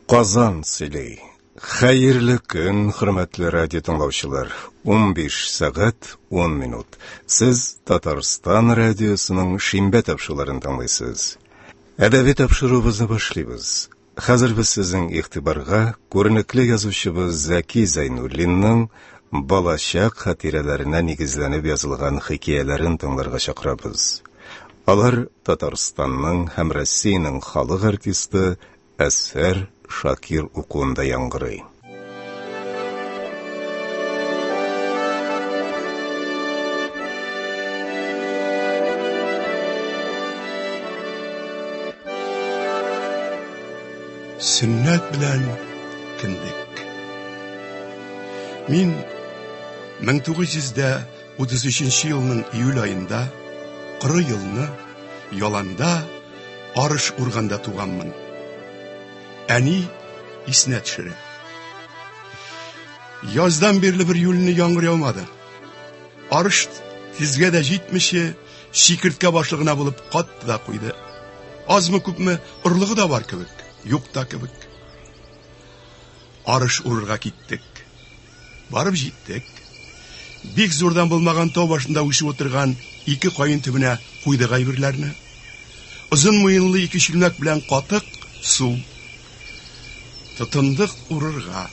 Казан сөйли. Хәерле көн, хөрмәтле радио тыңлаучылар. 15 сәгать 10 минут. Сез Татарстан радиосының шимбә тапшыруларын тыңлыйсыз. Әдәби тапшыруыбызны башлыйбыз. Хәзер без сезнең игътибарга күренекле язучыбыз Зәки Зәйнуллинның балачак хатирәләренә нигезләнеп язылган хикәяләрен тыңларга чакырабыз. Алар Татарстанның һәм Россиянең халык артисты Әсәр Шакир укуында яңгырый. Сөннәт белән кендек. Мин 1933 елның июль аенда коры елны яланда арыш урганда туганмын. Әни исенә төшерә. Яздан бирле бер юлны яңгыр яумады. Арыш тизгә дә җитмичә, чикерткә башлы гына булып катты да куйды. Азмы-күпме орлыгы да бар кебек, юк та кебек. Арыш урырга киттек. Барып җиттек. Бик зурдан булмаган тау башында үсеп утырган ике каен төбенә куйдык әйберләрне. Озын муенлы ике чүлмәк белән катык, су. Тотындык урырга.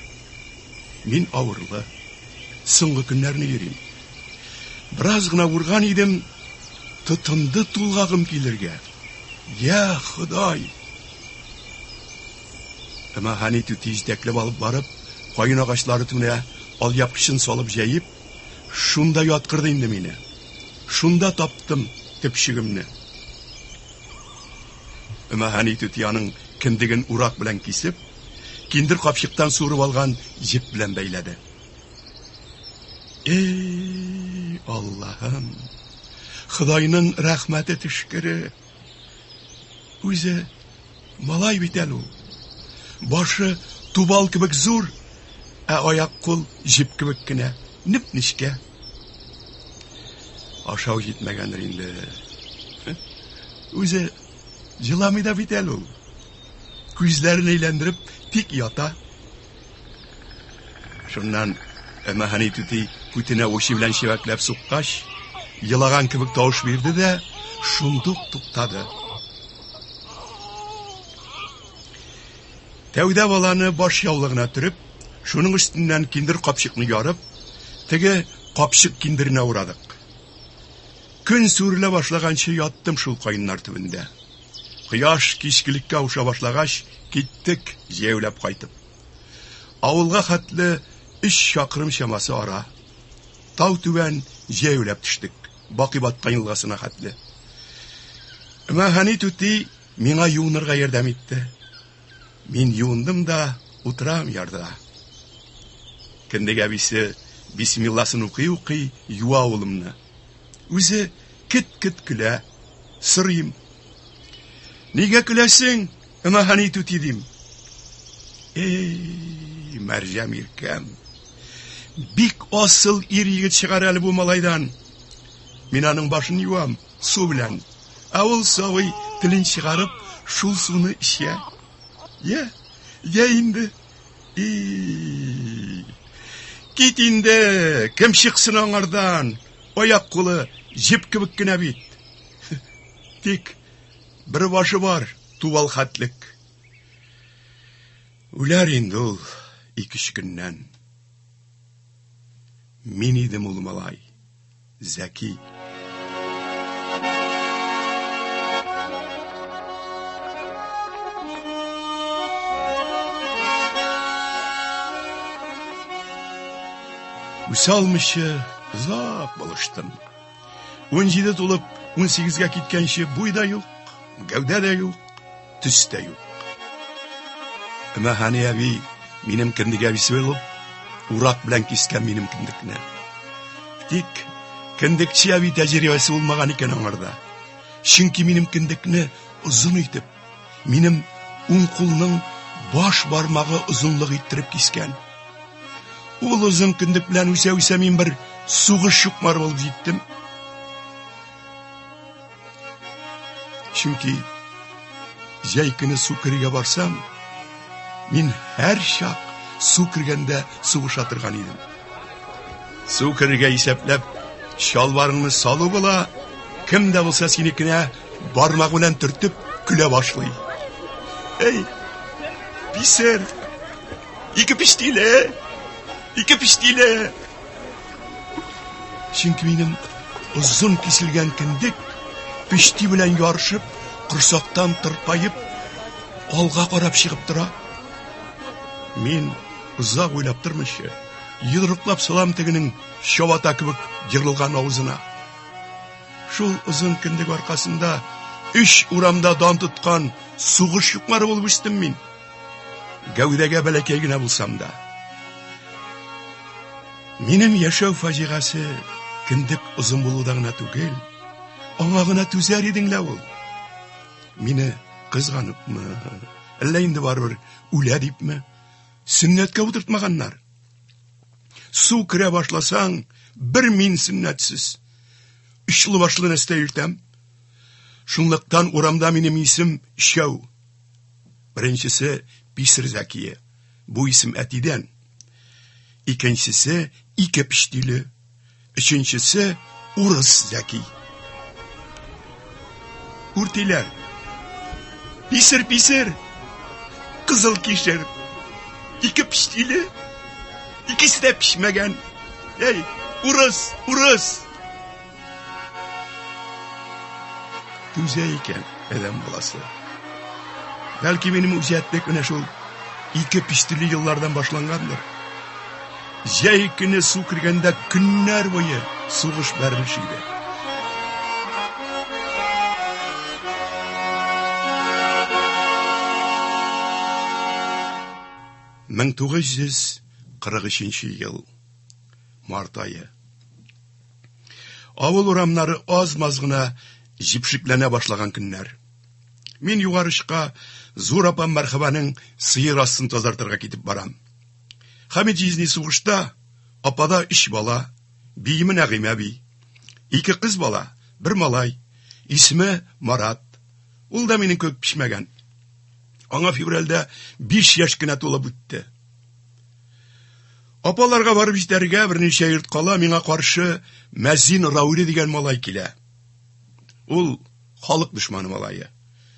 Мин авырлы. Соңгы көннәрне йөрим. Бераз гына урган идем, тотынды тулгагым килергә. Я, Ходай! Өмәһани түти җитәкләп алып барып, каен агачлары төбенә алъяпкычын салып җәеп, шунда яткырды инде мине. Шунда таптым төпчегемне. Өмәһани түти аның кендеген урак белән кисеп, киндер капчыктан суырып алган җеп белән бәйләде. Эй, Аллаһым! Ходайның рәхмәте төшкере! Үзе малай бит әле ул. Башы тубал кебек зур, ә аяк-кул җеп кебек кенә, неп-нечкә. Ашау җитмәгәндер инде. Үзе җыламый да бит әле ул. Күзләрен әйләндереп тик ята. Шуннан Әмәһани түти күтенә учы белән чәбәкләп суккач, елаган кебек тавыш бирде дә, шундук туктады. Тәүдә баланы баш яулыгына төреп, шуның өстеннән киндер капчыкны ярып, теге капчык киндеренә урадык. Көн сүрелә башлаганчы яттым шул каеннар төбендә. Кояш кичкелеккә авыша башлагач, киттек җәяүләп кайтып. Авылга хәтле өч чакрым чамасы ара. Тау түбән җәяүләп төштек, Бакый баткан елгасына хәтле. Өмәһани түти миңа юынырга ярдәм итте. Мин юындым да утырам ярда. Кендек әбисе бисмилласын укый-укый юа улымны. Үзе кет-кет көлә. Сорыйм. Нигә көләсең, Өмәһани түти, дим. Эй, Мәрҗәм иркәм. Бик асыл ир егет чыгар әле бу малайдан. Мин аның башын юам су белән. Ә ул сабый телен чыгарып, шул суны эчә. Я, я инде. И. Кит инде, кем чыксын аңардан? Аяк кулы җеп кебек кенә бит. Тик бер башы бар, тубал хәтлек. Үләр инде ул ике-өч көннән. Мин идем ул малай, Зәки. Үсә алмыйча озак булыштым. 17 тулып, 18-гә киткәнче буй да юк, гәүдә дә юк, төс тә юк. Өмәһани әби минем кендек әбисе булып, урак белән кискән минем кендекне. Тик кендекче әби тәҗрибәсе булмаган икән аңарда. Чөнки минем кендекне озын итеп, минем уң кулның баш бармагы озынлык иттереп кискән. Ул озын кендек белән үсә-үсә мин бер сугыш чукмары булып җиттем. Чөнки җәй көне су керергә барсам, Мин һәрчак су кергәндә сугыша торган идем. Су керергә исәпләп, чалбарыңны салу була, кем дә булса синекенә бармагы белән төртеп көлә башлый. Эй, писер! Ике пиштиле! Ике пиштиле! Чөнки минем озын киселгән кендек пешти белән ярышып, корсактан тырпаеп, алга карап чыгып тора. Мин озак уйлап тормыйча, йодрыклап салам тегенең чабата кебек ерылган авызына. Шул озын кендек аркасында өч урамда дан тоткан сугыш юкмары булып үстем мин. Гәүдәгә бәләкәй генә булсам да. Минем яшәү фаҗигасе кендек озын булуда гына түгел, аңа гына түзәр идең лә ул. Мине кызганыпмы, әллә инде барыбер үлә дипме, сөннәткә утыртмаганнар. Су керә башласаң, бер мин сөннәтсез. Очлы башлы нәрсә йөртәм. Шунлыктан урамда минем исем өчәү. Беренчесе Писер Зәкие. Бу исем әтидән. Икенчесе ике пиштиле. Өченчесе урыс Зәки. Үртиләр. Писер, писер. Кызыл кишер. Ике пиштиле. Икесе дә пешмәгән. Эй, урыс, урыс. Түзә икән адәм баласы. Бәлки минем үҗәтлек менә шул ике пиштеле еллардан башлангандыр. Җәй көне су кергәндә көннәр буе сугыш бәрелеш иде. Мең 943 ел март ае. Авыл урамнары аз-маз гына җепшекләнә башлаган көннәр. Мин югары очка зур апам Мәрхәбәнең сыер астын тазартырга китеп барам. Хәмит җизни сугышта, апада өч бала, биеме Нәгыймә би. Ике кыз бала, бер малай, исеме Марат. Ул да минем кебек пешмәгән. Аңа февральдә 5 яшь кенә тулып үтте. Апаларга барып җитәргә берничә йорт кала миңа каршы Мәзин Рауле дигән малай килә. Ул халык дошманы малае.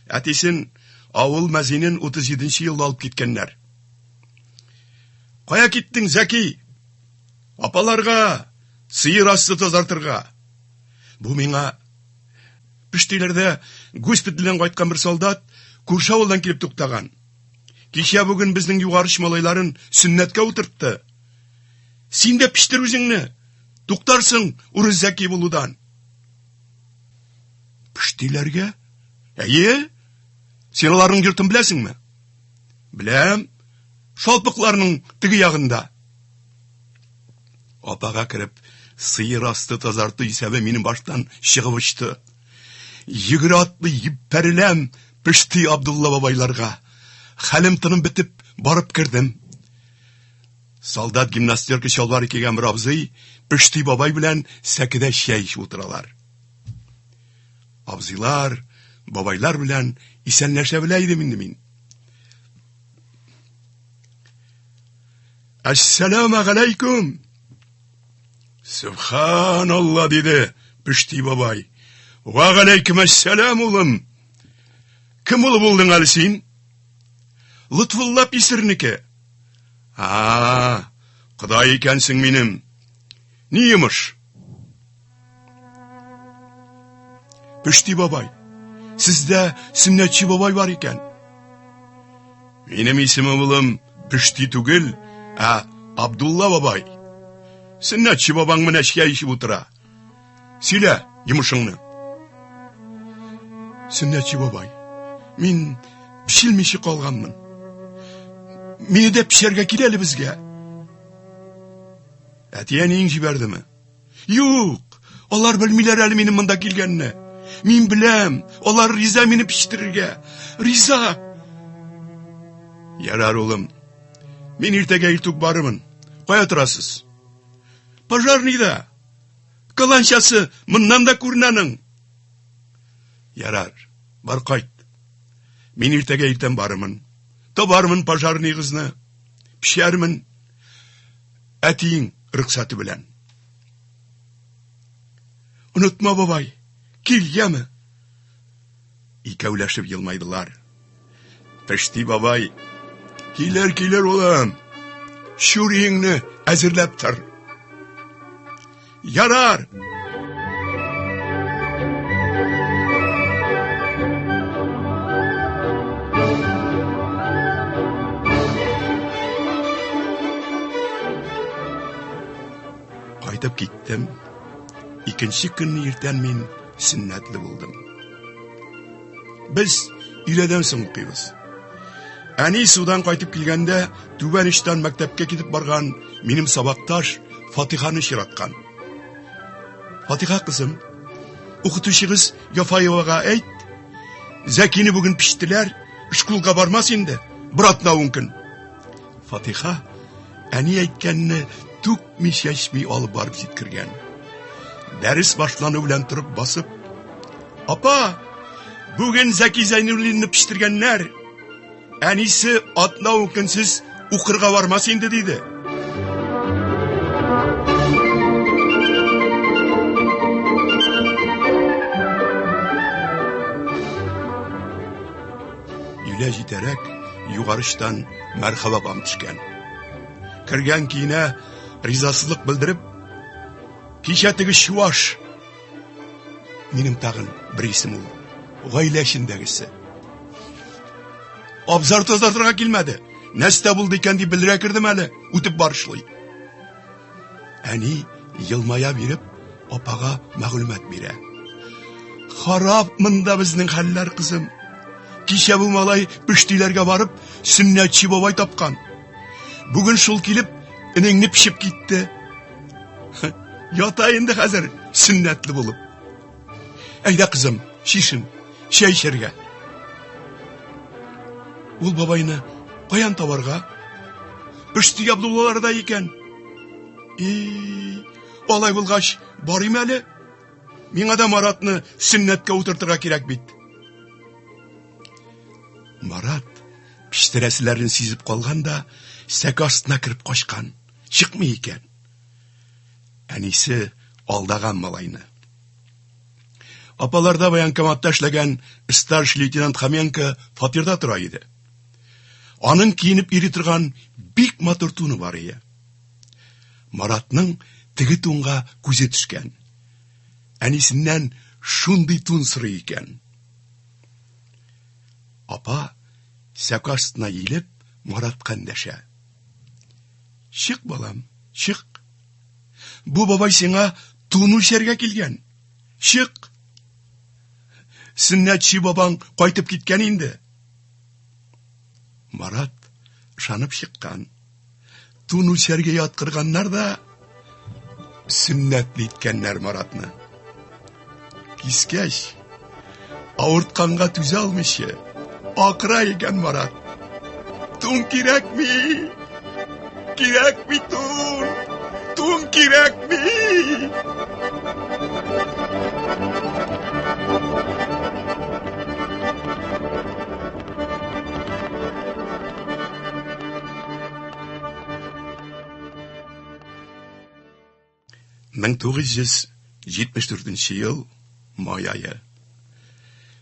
Әтисен авыл мәзинен 37 нче елда алып киткәннәр. Кая киттең, Зәки? Апаларга, сыер асты тазартырга. Бу миңа Пештиләрдә госпитальдән кайткан бер солдат күрше авылдан килеп туктаган. Кичә бүген безнең югарыч малайларын сөннәткә утыртты. Син дә пештер үзеңне. Туктарсың урыс Зәки булудан. Пештиләргә? Әйе. Син аларның йортын беләсеңме? Беләм. Шалпыкларның теге ягында. Апага кереп, сыер асты тазарту исәбе минем баштан чыгып очты. Йөгерә атлый җиппәреләм Пешти Абдулла бабайларга. Хәлем тыным бетеп барып кердем. Солдат гимнастерка чалбар кигән бер абзый Пешти бабай белән сәкедә чәй эчеп утыралар. Абзыйлар, бабайлар белән исәнләшә белә идем инде мин. Әссәламә галәйкүм! Сөбханалла, диде Пешти бабай. Ва галәйкүм әссәлам, улым. Кем улы булдың әле син? Лотфулла писернеке. А, Ходай икәнсең минем. Ни йомыш? Пешти бабай, сездә сөннәтче бабай бар икән. Минем исемем улым Пешти түгел, ә Абдулла бабай. Сөннәтче бабаң менә чәй эчеп утыра. Сөйлә йомышыңны. Сөннәтче бабай, мин пешелмичә калганмын. Мине дә пешәргә кил әле безгә. Әти-әниең җибәрдеме? Юк, алар белмиләр әле минем монда килгәнне. Мин беләм, алар риза мине печтерергә. Риза! Ярар, улым. Мин иртәгә иртүк барырмын. Кая торасыз? Пожарныйда. Каланчасы моннан да күренә аның. Ярар, бар кайт. Мин иртәгә иртән барырмын. Табармын пожарныйгызны, пешәрмен әтиең рөхсәте белән. Онытма, бабай, кил, яме. Икәүләшеп елмайдылар. Пешти бабай, килер, килер, улым. Шүриеңне әзерләп тор. Ярар! Кайтып киттем. Икенче көнне иртән мин сөннәтле булдым. Без өйләдән соң укыйбыз. Әни судан кайтып килгәндә түбән очтан мәктәпкә китеп барган минем сабакташ Фатиханы очраткан. Фатиха кызым, укытучыгыз Яфаевага әйт, Зәкине бүген печтеләр, школга бармас инде, бер атна ун көн. Фатиха әни әйткәнне түкми-чәчми алып барып җиткергән. Дәрес башлану белән торып басып, Апа, бүген Зәки Зәйнуллинны печтергәннәр. Әнисе атна ун көнсез укырга бармас инде, диде. Өйлә җитәрәк югары очтан Мәрхәбә апам төшкән. Кергән киенә ризасызлык белдереп, кичә теге чуаш минем тагын бер исем ул, гаилә эчендәгесе. Абзар тазартырга килмәде. Нәрсә булды икән дип белергә кердем әле, үтеп барышлый. Әни елмая биреп, апага мәгълүмат бирә. Харап монда безнең хәлләр, кызым. Кичә бу малай пештиләргә барып, сөннәтче бабай тапкан. Бүген шул килеп, энеңне пешеп китте. Ята инде хәзер сөннәтле булып. Әйдә, кызым, чишен, чәй эчәргә. Ул бабайны каян табарга? Пешти Абдуллаларда икән. И, алай булгач, барыйм әле. Миңа да Маратны сөннәткә утыртырга кирәк бит. Марат пештерәселәрен сизеп калган да, сәке астына кереп качкан. Чыкмый икән. Әнисе алдаган малайны. Апаларда военкоматта эшләгән старший лейтенант Хоменко фатирда тора иде. Аның киенеп йөри торган бик матур туны бар иде. Маратның теге тунга күзе төшкән. Әнисеннән шундый тун сорый икән. Апа сәке астына иелеп Маратка эндәшә. Чык, балам, чык. Бу бабай сиңа тун үлчәргә килгән. Чык. Сөннәтче бабаң кайтып киткән инде. Марат ышанып чыккан. Тун үлчәргә яткырганнар да сөннәтле иткәннәр Маратны. Кискәч, авыртканга түзә алмыйча, акыра икән Марат. Тун кирәкми! Кирәкми тун! Тун кирәкми! 1974 ел май ае.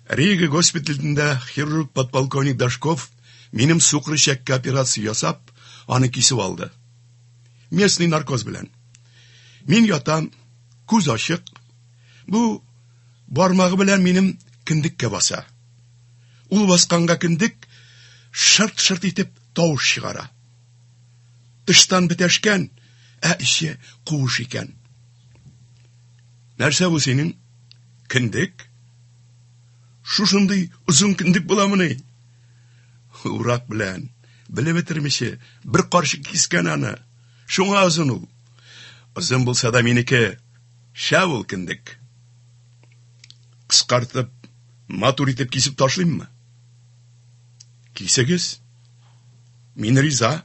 Рига госпиталендә хирург подполковник Дашков минем сукыр эчәккә операция ясап, аны кисеп алды. Местный наркоз белән. Мин ятам, күз ачык. Бу бармагы белән минем кендеккә баса. Ул басканга кендек шырт-шырт итеп тавыш чыгара. Тыштан бетәшкән, ә эче куыш икән. Нәрсә бу синең? Кендек? Шушындый озын кендек буламыни? Урак белән, белеп бетермичә, бер карчык кискән аны. Шуңа озын ул. Озын булса да минеке. Шәп ул кендек. Кыскартып, матур итеп кисеп ташлыйммы? Кисегез. Мин риза.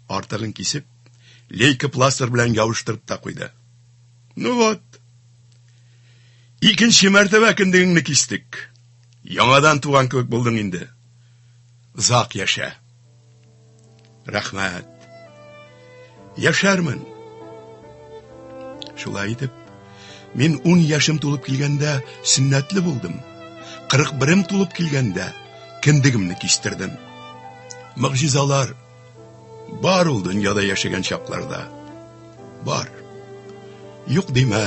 Артыгын кисеп, лейкопластырь белән ябыштырып та куйды. Ну вот. Икенче мәртәбә кендегеңне кистек. Яңадан туган кебек булдың инде. Озак яшә. Рәхмәт. Яшәрмен. Шулай итеп, мин ун яшем тулып килгәндә сөннәтле булдым. 41-ем тулып килгәндә кендегемне кистердем. Могҗизалар бар ул дөньяда яшәгән чакларда. Бар. Юк димә.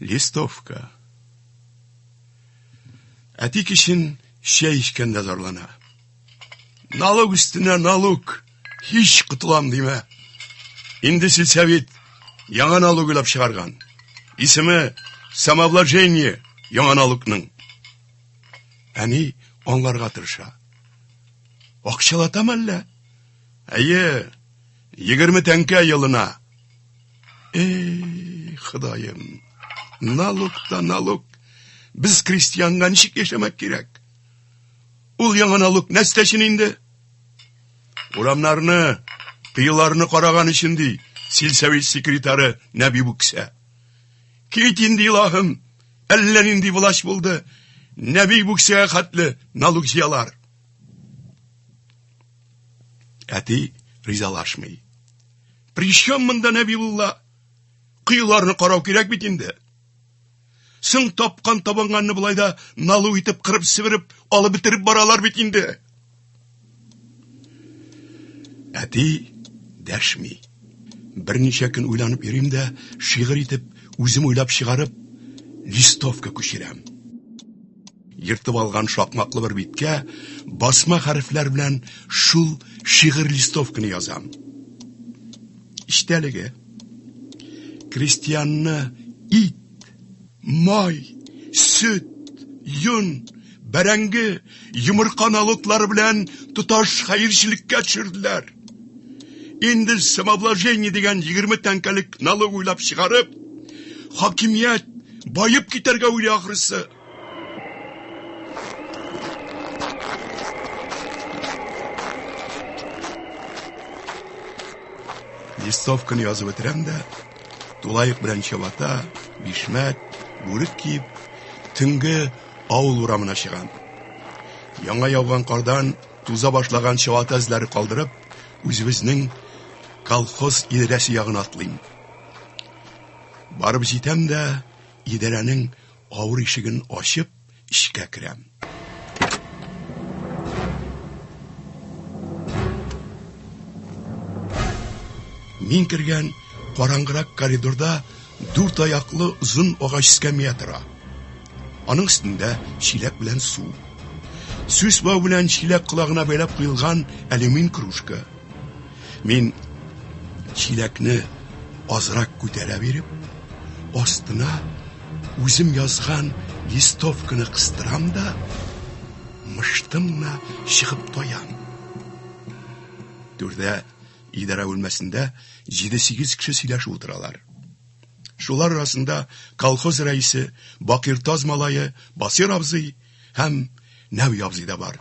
Листовка. Әти кичен чәй эчкәндә зарлана. Налог өстенә налог, һич котылам димә. Инде сельсовет яңа налог уйлап чыгарган. Исеме самообложение яңа налогның. Әни аңларга тырыша. Акчалатам әллә? Әйе, 20 тәңкә елына. Эй, Ходаем, налог та налог. Без крестьянга ничек яшәмәк кирәк? Ул яңа налог нәрсә өчен инде? Урамнарны, тыеларны караган өчен ди, сельсовет секретаре Нәби Бүксә. Кит инде, илаһым, әллә нинди власть булды. Нәби Бүксәгә хәтле налог җыялар. Әти ризалашмый. Причем монда Нәбиулла? Коеларны карау кирәк бит инде. Соң тапкан табынганны болай да налу итеп кырып себереп алып бетереп баралар бит инде. Әти дәшми. Берничә көн уйланып йөрим дә, шигырь итеп, үзем уйлап чыгарып, листовка күчерәм. Ертып алган шакмаклы бер биткә басма хәрефләр белән шул шигырь листовканы язам. Эчтәлеге. Крестьянны ит, май, сөт, йон, бәрәңге, йомырка налоглары белән тоташ хәерчелеккә төшерделәр. Инде самообложение дигән 20 тәңкәлек налог уйлап чыгарып, хакимият баеп китәргә уйлый ахрысы. Листовканы язып бетерәм дә, тулаек белән чабата, бишмәт, бүрек киеп, төнге авыл урамына чыгам. Яңа яуган кардан туза башлаган чабата эзләре калдырып, үзебезнең колхоз идарәсе ягына атлыйм. Барып җитәм дә, идарәнең авыр ишеген ачып, эчкә керәм. Мин кергән караңгырак коридорда дүрт аяклы озын агач эскәмия тора. Аның өстендә чиләк белән су. Сүс бау белән чиләк колагына бәйләп куелган алюмин кружка. Мин чиләкне азрак күтәрә биреп, астына үзем язган листовканы кыстырам да, мыштым гына чыгып таям. Түрдә идарә бүлмәсендә 7-8 кеше сөйләшеп утыралар. Шулар арасында колхоз рәисе Бакир Таз малае Басир абзый һәм Нәви абзый да бар.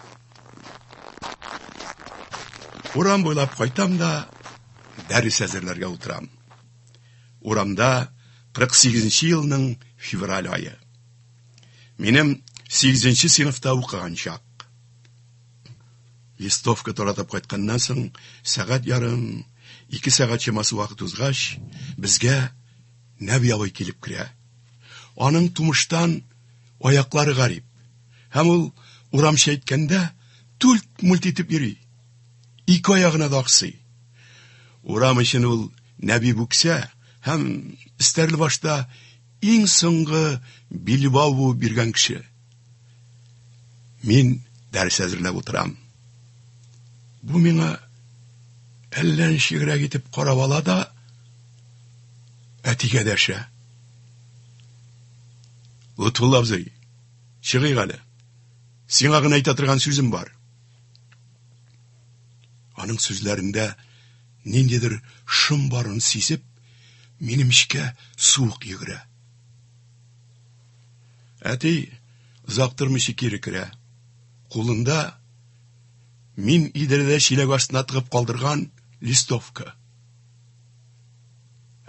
Урам буйлап кайтам да дәрес әзерләргә утырам. Урамда 48 нче елның февраль ае. Минем 8 нче сыйныфта укыган чак. Листовка таратып кайтканнан соң сәгать ярым, ике сәгать чамасы вакыт узгач, безгә Нәби абый килеп керә. Аның тумыштан аяклары гарип. Һәм ул, урамча әйткәндә, түлт-мүлт итеп йөри. Ике аягына да аксый. Урам өчен ул Нәби Бүксә һәм Стәрлебашта иң соңгы билбау буып йөргән кеше. Мин дәрес әзерләп утырам. Бу миңа әллә ничегрәк итеп карап ала да, әтигә дәшә. Лотфулла абзый, чыгыйк әле. Сиңа гына әйтә торган сүзем бар. Аның сүзләрендә ниндидер шом барын сизеп, минем эчкә суык йөгерә. Әти озак тормыйча кире керә. Кулында мин идарәдә чиләк астына тыгып калдырган листовка.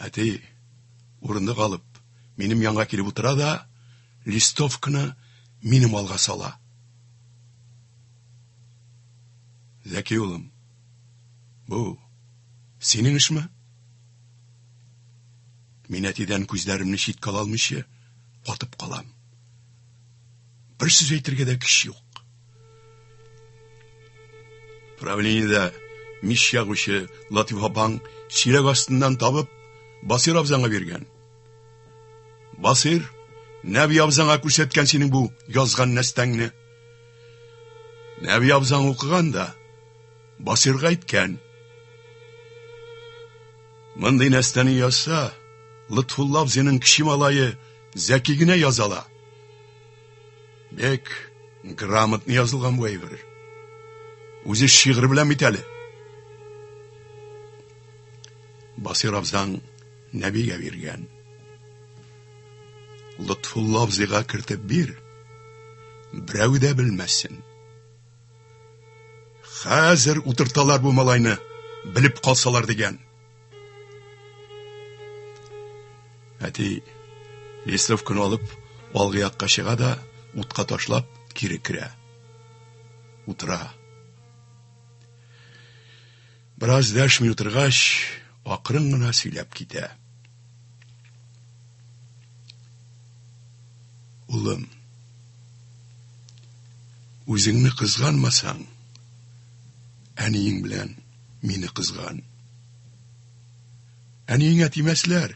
Әти урындык алып, минем янга килеп утыра да, листовканы минем алга сала. Зәки улым, бу синең эшме? Мин әтидән күзләремне читкә ала алмыйча катып калам. Бер сүз әйтергә дә көч юк. Правлениедә мич ягучы Латиф апаң чиләк астыннан табып, Басир абзаңа биргән. Басир, Нәби абзаңа күрсәткән синең бу язган нәстәңне. Нәби абзаң укыган да, Басирга әйткән. Мондый нәстәне язса, Лотфулла абзыйның кече малае Зәки генә яза ала. Бик грамотно язылган бу әйбер. Үзе шигырь белән бит әле. Басир абзаң Нәбигә биргән. Лотфулла абзыйга кертеп бир, берәү дә белмәсен. Хәзер утырталар бу малайны, белеп калсалар дигән. Әти листовканы алып, алгы якка чыга да, утка ташлап, кире керә. Утыра. Бераз дәшми утыргач, акрын гына сөйләп китә. Улым, үзеңне кызганмасаң, әниең белән мине кызган. Әниеңә тимәсләр,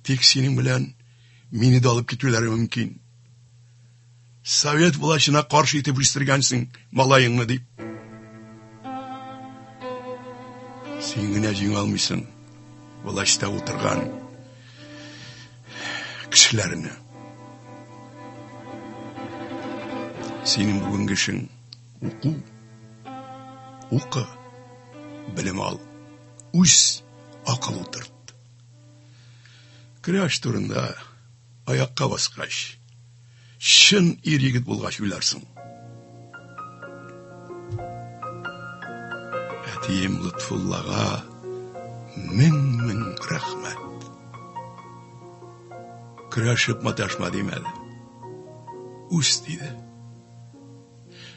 тик синең белән мине дә алып китүләре мөмкин. Совет влачына каршы итеп үстергәнсең малаеңны дип. Син генә җиңә алмыйсың влачта утырган кешеләрне. Синең бүгенге эшең уку. Укы, белем ал, үз акыл утырт. Көрәш турында аякка баскач, чын ир-егет булгач уйларсың. Әтием Лотфуллага мең-мең рәхмәт. Көрәшеп маташма димәде. Үс диде.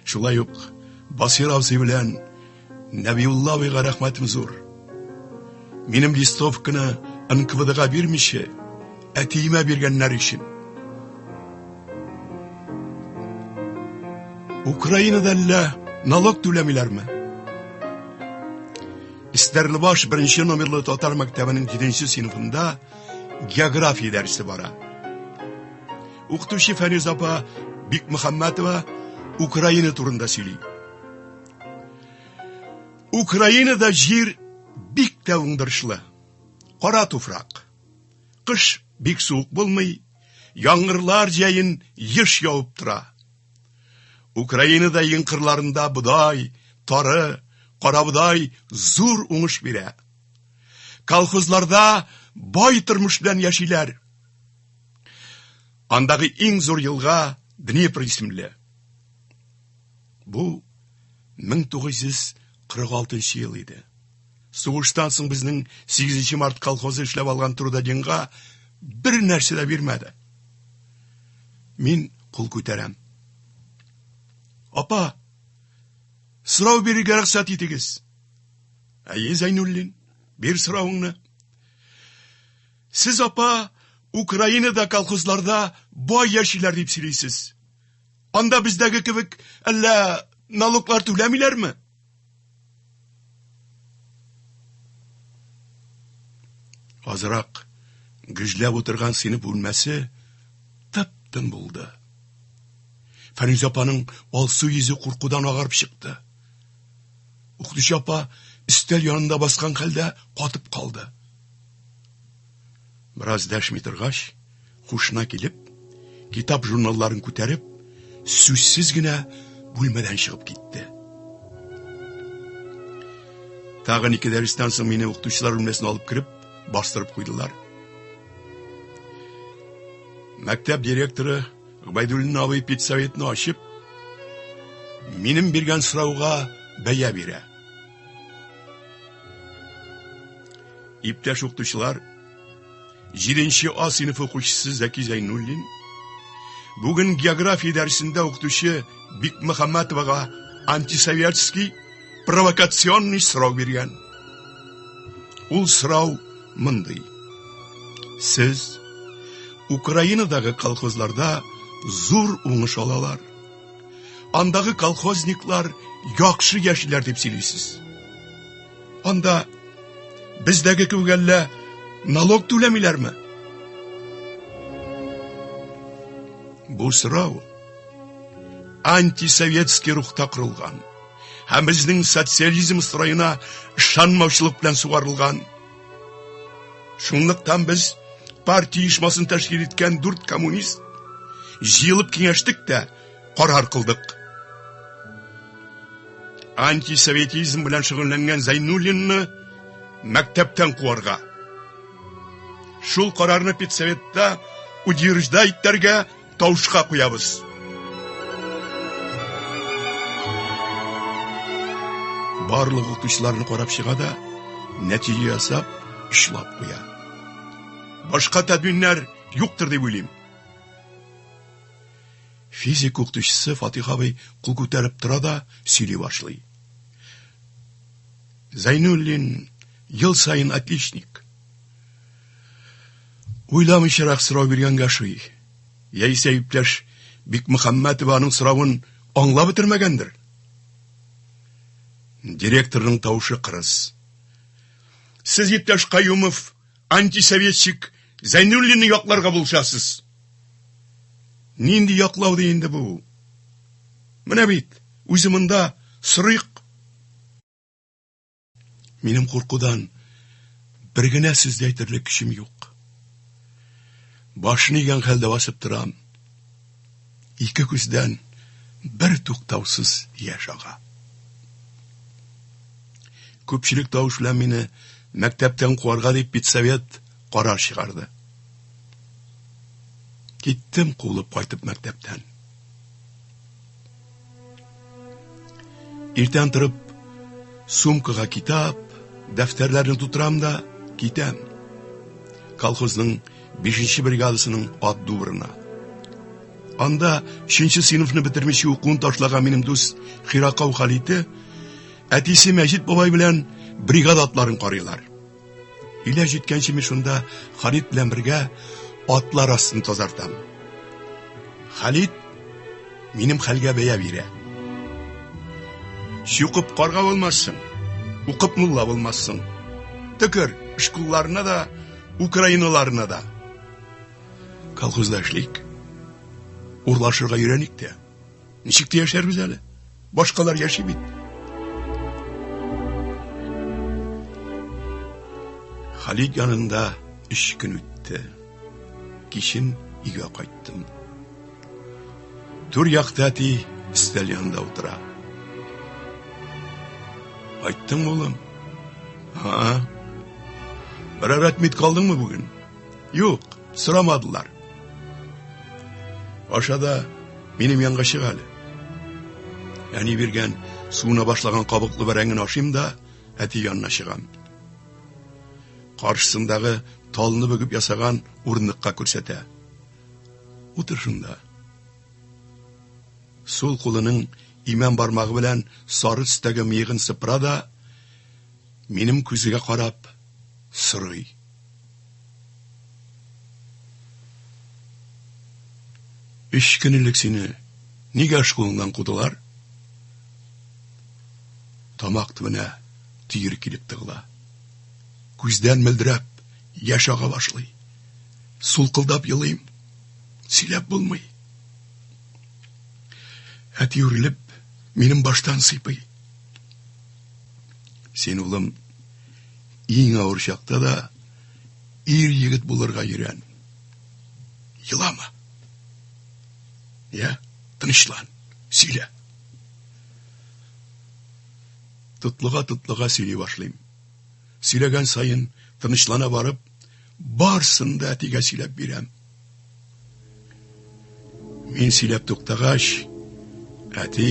Шулай ук Басир абзый белән Нәбиулла абыйга рәхмәтем зур. Минем листовканы НКВДга бирмичә, әтиемә биргәннәр өчен. Украинада әллә налог түләмиләрме? Стәрлебаш беренче номерлы татар мәктәбенең 7 сыйныфында география дәресе бара. Укытучы Фәнүз апа Бикмөхәммәтова Украина турында сөйли. Украинада җир бик тә уңдырышлы. Кара туфрак. Кыш бик суык булмый, яңгырлар җәен еш явып тора. Украинада иген кырларында бодай, тары, карабодай зур уңыш бирә. Колхозларда бай тормыш белән яшиләр. Андагы иң зур елга Днепр исемле. Бу 1946 ел иде. Сугыштан соң безнең 8 март колхозы эшләп алган трудоденга бер нәрсә дә бирмәде. Мин кул күтәрәм. Апа, сорау бирергә рөхсәт итегез. Әйе, Зәйнуллин, бир соравыңны. Сез, апа, Украинада колхозларда бай яшиләр дип сөйлисез. Анда бездәге кебек әллә налоглар түләмиләрме? Азрак гөжләп утырган сыйныф бүлмәсе тып-тын булды. Фәнүзә апаның алсу йөзе куркудан агарып чыкты. Укытучы апа өстәл янында баскан хәлдә катып калды. Бераз дәшми торгач, хушына килеп, китап журналларын күтәреп, сүзсез генә бүлмәдән чыгып китте. Тагын ике дәрестән соң мине укытучылар бүлмәсенә алып кереп, бастырып куйдылар. Мәктәп директоры Гобәйдуллин абый педсоветны ачып, Минем биргән сорауга бәя бирә. Иптәш укытучылар, 7 А сыйныф укучысы Зәки Зәйнуллин бүген география дәресендә укытучы Бикмөхәммәтовага антисоветский провокационный сорау биргән. Ул сорау мондый. Сез Украинадагы колхозларда зур уңыш алалар. Андагы колхозниклар яхшы яшиләр дип сөйлисез. Анда бездәге кебек әллә налог түләмиләрме? Бу сорау антисоветский рухта корылган һәм безнең социализм строена ышанмаучылык белән сугарылган. Шунлыктан без партия оешмасын тәшкил иткән дүрт коммунист җыелып киңәштек тә карар кылдык. Антисоветизм белән шөгыльләнгән Зәйнуллинны мәктәптән куарга. Шул карарны педсоветта утверждать итәргә тавышка куябыз. Барлык укытучыларны карап чыга да, нәтиҗә ясап, очлап куя. Башка тәдбирләр юктыр дип уйлыйм. Физик укытучысы Фатих абый кул күтәреп тора да сөйли башлый. Зәйнуллин ел саен отличник. Уйламыйчарак сорау биргәнгә ошый. Яисә иптәш Бикмөхәммәтова аның соравын аңлап бетермәгәндер. Директорның тавышы кырыс. Сез, иптәш Каюмов, антисоветчик Зәйнуллинны якларга булышасыз. Нинди яклау ди инде бу? Менә бит, үзе монда, сорыйк. Минем куркудан бер генә сүз дә әйтерлек көчем юк. Башны игән хәлдә басып торам. Ике күздән бер туктаусыз яшь ага. Күпчелек тавыш белән мине мәктәптән куарга дип педсовет карар чыгарды. Киттем куылып кайтып мәктәптән. Иртән торып, сумкага китап, дәфтәрләрне тутырам да китәм. Колхозның 5 бригадасының ат дубрына. Анда 3 сыйныфны бетермичә укуын ташлаган минем дус Хиракау Халите әтисе Мәҗит бабай белән бригада атларын карыйлар. Өйлә җиткәнче мин шунда Халит белән бергә атлар астын тазартам. Халит минем хәлгә бәя бирә. Чукып карга булмассың, укып мулла булмассың. Төкер школларына да, украиналарына да. Колхозда эшлик. Урлашырга өйрәник тә. Ничек тә яшәрбез әле? Башкалар яши бит. Халид янында өч көн үтте. Кичен өйгә кайттым. Түр якта әти өстәл янында утыра. Кайттың, улым? Ха. Берәр отмит калдыңмы бүген? Юк, сорамадылар. Аша да минем янга чык әле. Әни биргән суына башлаган кабыклы бәрәңгене ашыйм да, әти янына чыгам. Каршысындагы талны бөгеп ясаган урындыкка күрсәтә. Утыр шунда. Сул кулының имән бармагы белән сары төстәге мыегын сыпыра да, минем күзгә карап сорый. Өч көн элек сине нигә школыңнан кудылар? Тамак төбенә төер килеп тыгыла. Күздән мөлдерәп яшь ага башлый. Сулкылдап елыйм. Сөйләп булмый. Әти үрелеп, минем баштан сыйпый. Син, улым, иң авыр чакта да ир егет булырга өйрән. Елама. Я, тынычлан, сөйлә. Тотлыга-тотлыга сөйли башлыйм. Сөйләгән саен тынычлана барып, барсын да әтигә сөйләп бирәм. Мин сөйләп туктагач, әти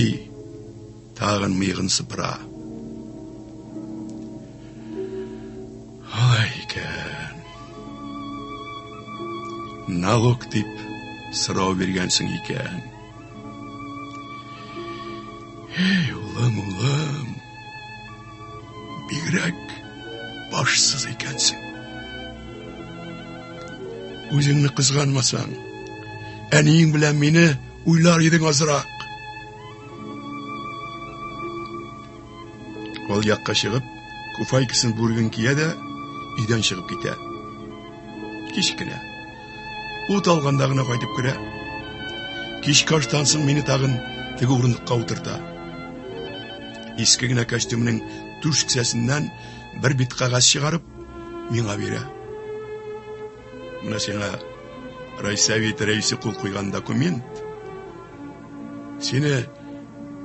Тагын мыегын сыпыра. Алай икән. Налог дип сорау биргәнсең икән. Эй, улым, улым. Бигрәк башсыз икәнсең. Үзеңне кызганмасаң, әниең белән мине уйлар идең азрак. Ул якка чыгып, куфайкасын бүреген кия дә, өйдән чыгып китә. Кич кенә. Ут алганда гына кайтып керә. Кичке аштан соң мине тагын теге урындыкка утырта. Иске генә костюмының түш кесәсеннән бер бит кәгазь чыгарып, миңа бирә. Менә сиңа райсовет рәисе кул куйган документ. Сине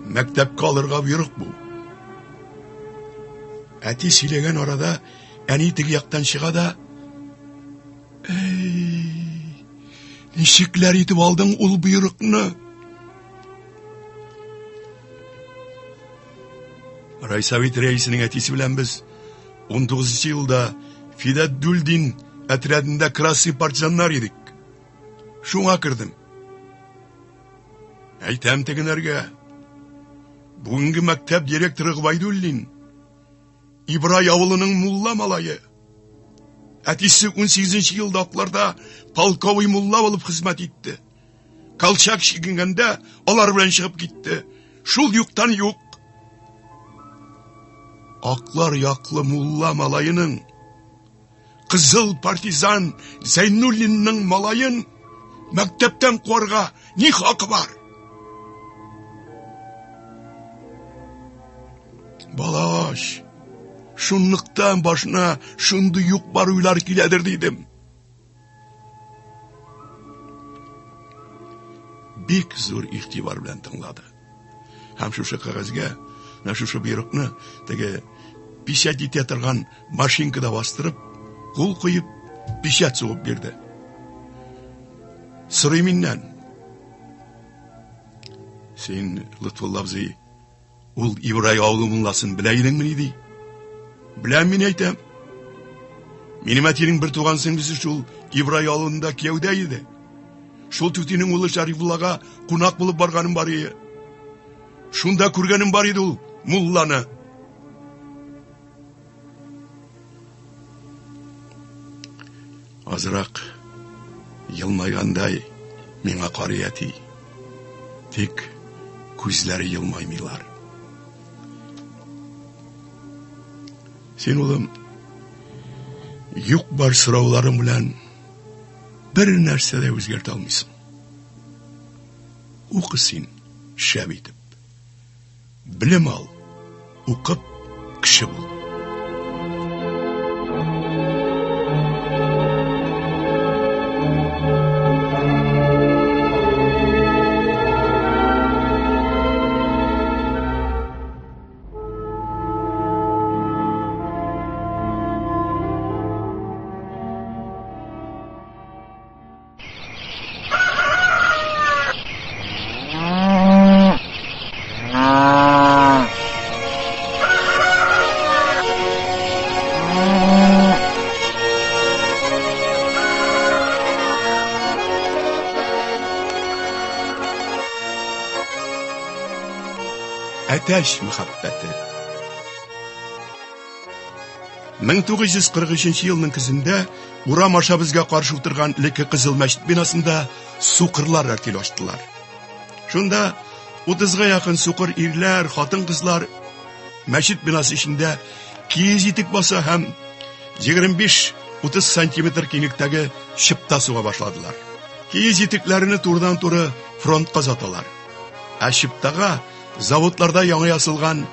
мәктәпкә алырга боерык бу. Әти сөйләгән арада әни теге яктан чыга да, Әй, ничекләр итеп алдың ул боерыкны? Райсовет рәисенең әтисе белән без 19 елда Фидәддүлдин отрядында красный партизаннар идек. Шуңа кердем. Әйтәм тегенәргә. Бүгенге мәктәп директоры Гобәйдуллин Ибрай авылының мулла малае. Әтисе 18 елда акларда полковый мулла булып хезмәт итте. Колчак чигенгәндә алар белән чыгып китте. Шул юктан юк. Аклар яклы мулла малаеның кызыл партизан Зәйнуллинның малаен мәктәптән куарга ни хакы бар? Балаш, шунлыктан башына шундый юк бар уйлар киләдер дидем. Бик зур игътибар белән тыңлады. Һәм шушы кәгазьгә, менә шушы боерыкны теге печать итә торган машинкада бастырып, кул куеп, печать сугып бирде. Сорый миннән. Син, Лотфулла абзый, ул Ибрай авылы мулласын белә идеңмени ди? Беләм мин әйтәм. Минем әтинең бер туган сеңлесе шул Ибрай авылында кияүдә иде. Шул түтинең улы Шәрифуллага кунак булып барганым бар иде. Шунда күргәнем бар иде ул мулланы. Азрак елмайгандай миңа карый әти. Тик күзләре елмаймыйлар. Син, улым, юк бар сорауларың белән бер нәрсә дә үзгәртә алмыйсың. Укы син шәп итеп. Белем ал, укып кеше бул. Әтәч мәхәббәте. 1943 елның көзендә урам аша безгә каршы утырган элекке Кызыл мәчет бинасында сукырлар артель ачтылар. Шунда 30-га якын сукыр ирләр, хатын-кызлар мәчет бинасы эчендә киез итек баса һәм 25-30 сантиметр киңлектәге чыпта суга башладылар. Киез итекләрне турыдан-туры фронтка озаталар. Ә чыптага заводларда яңа ясалган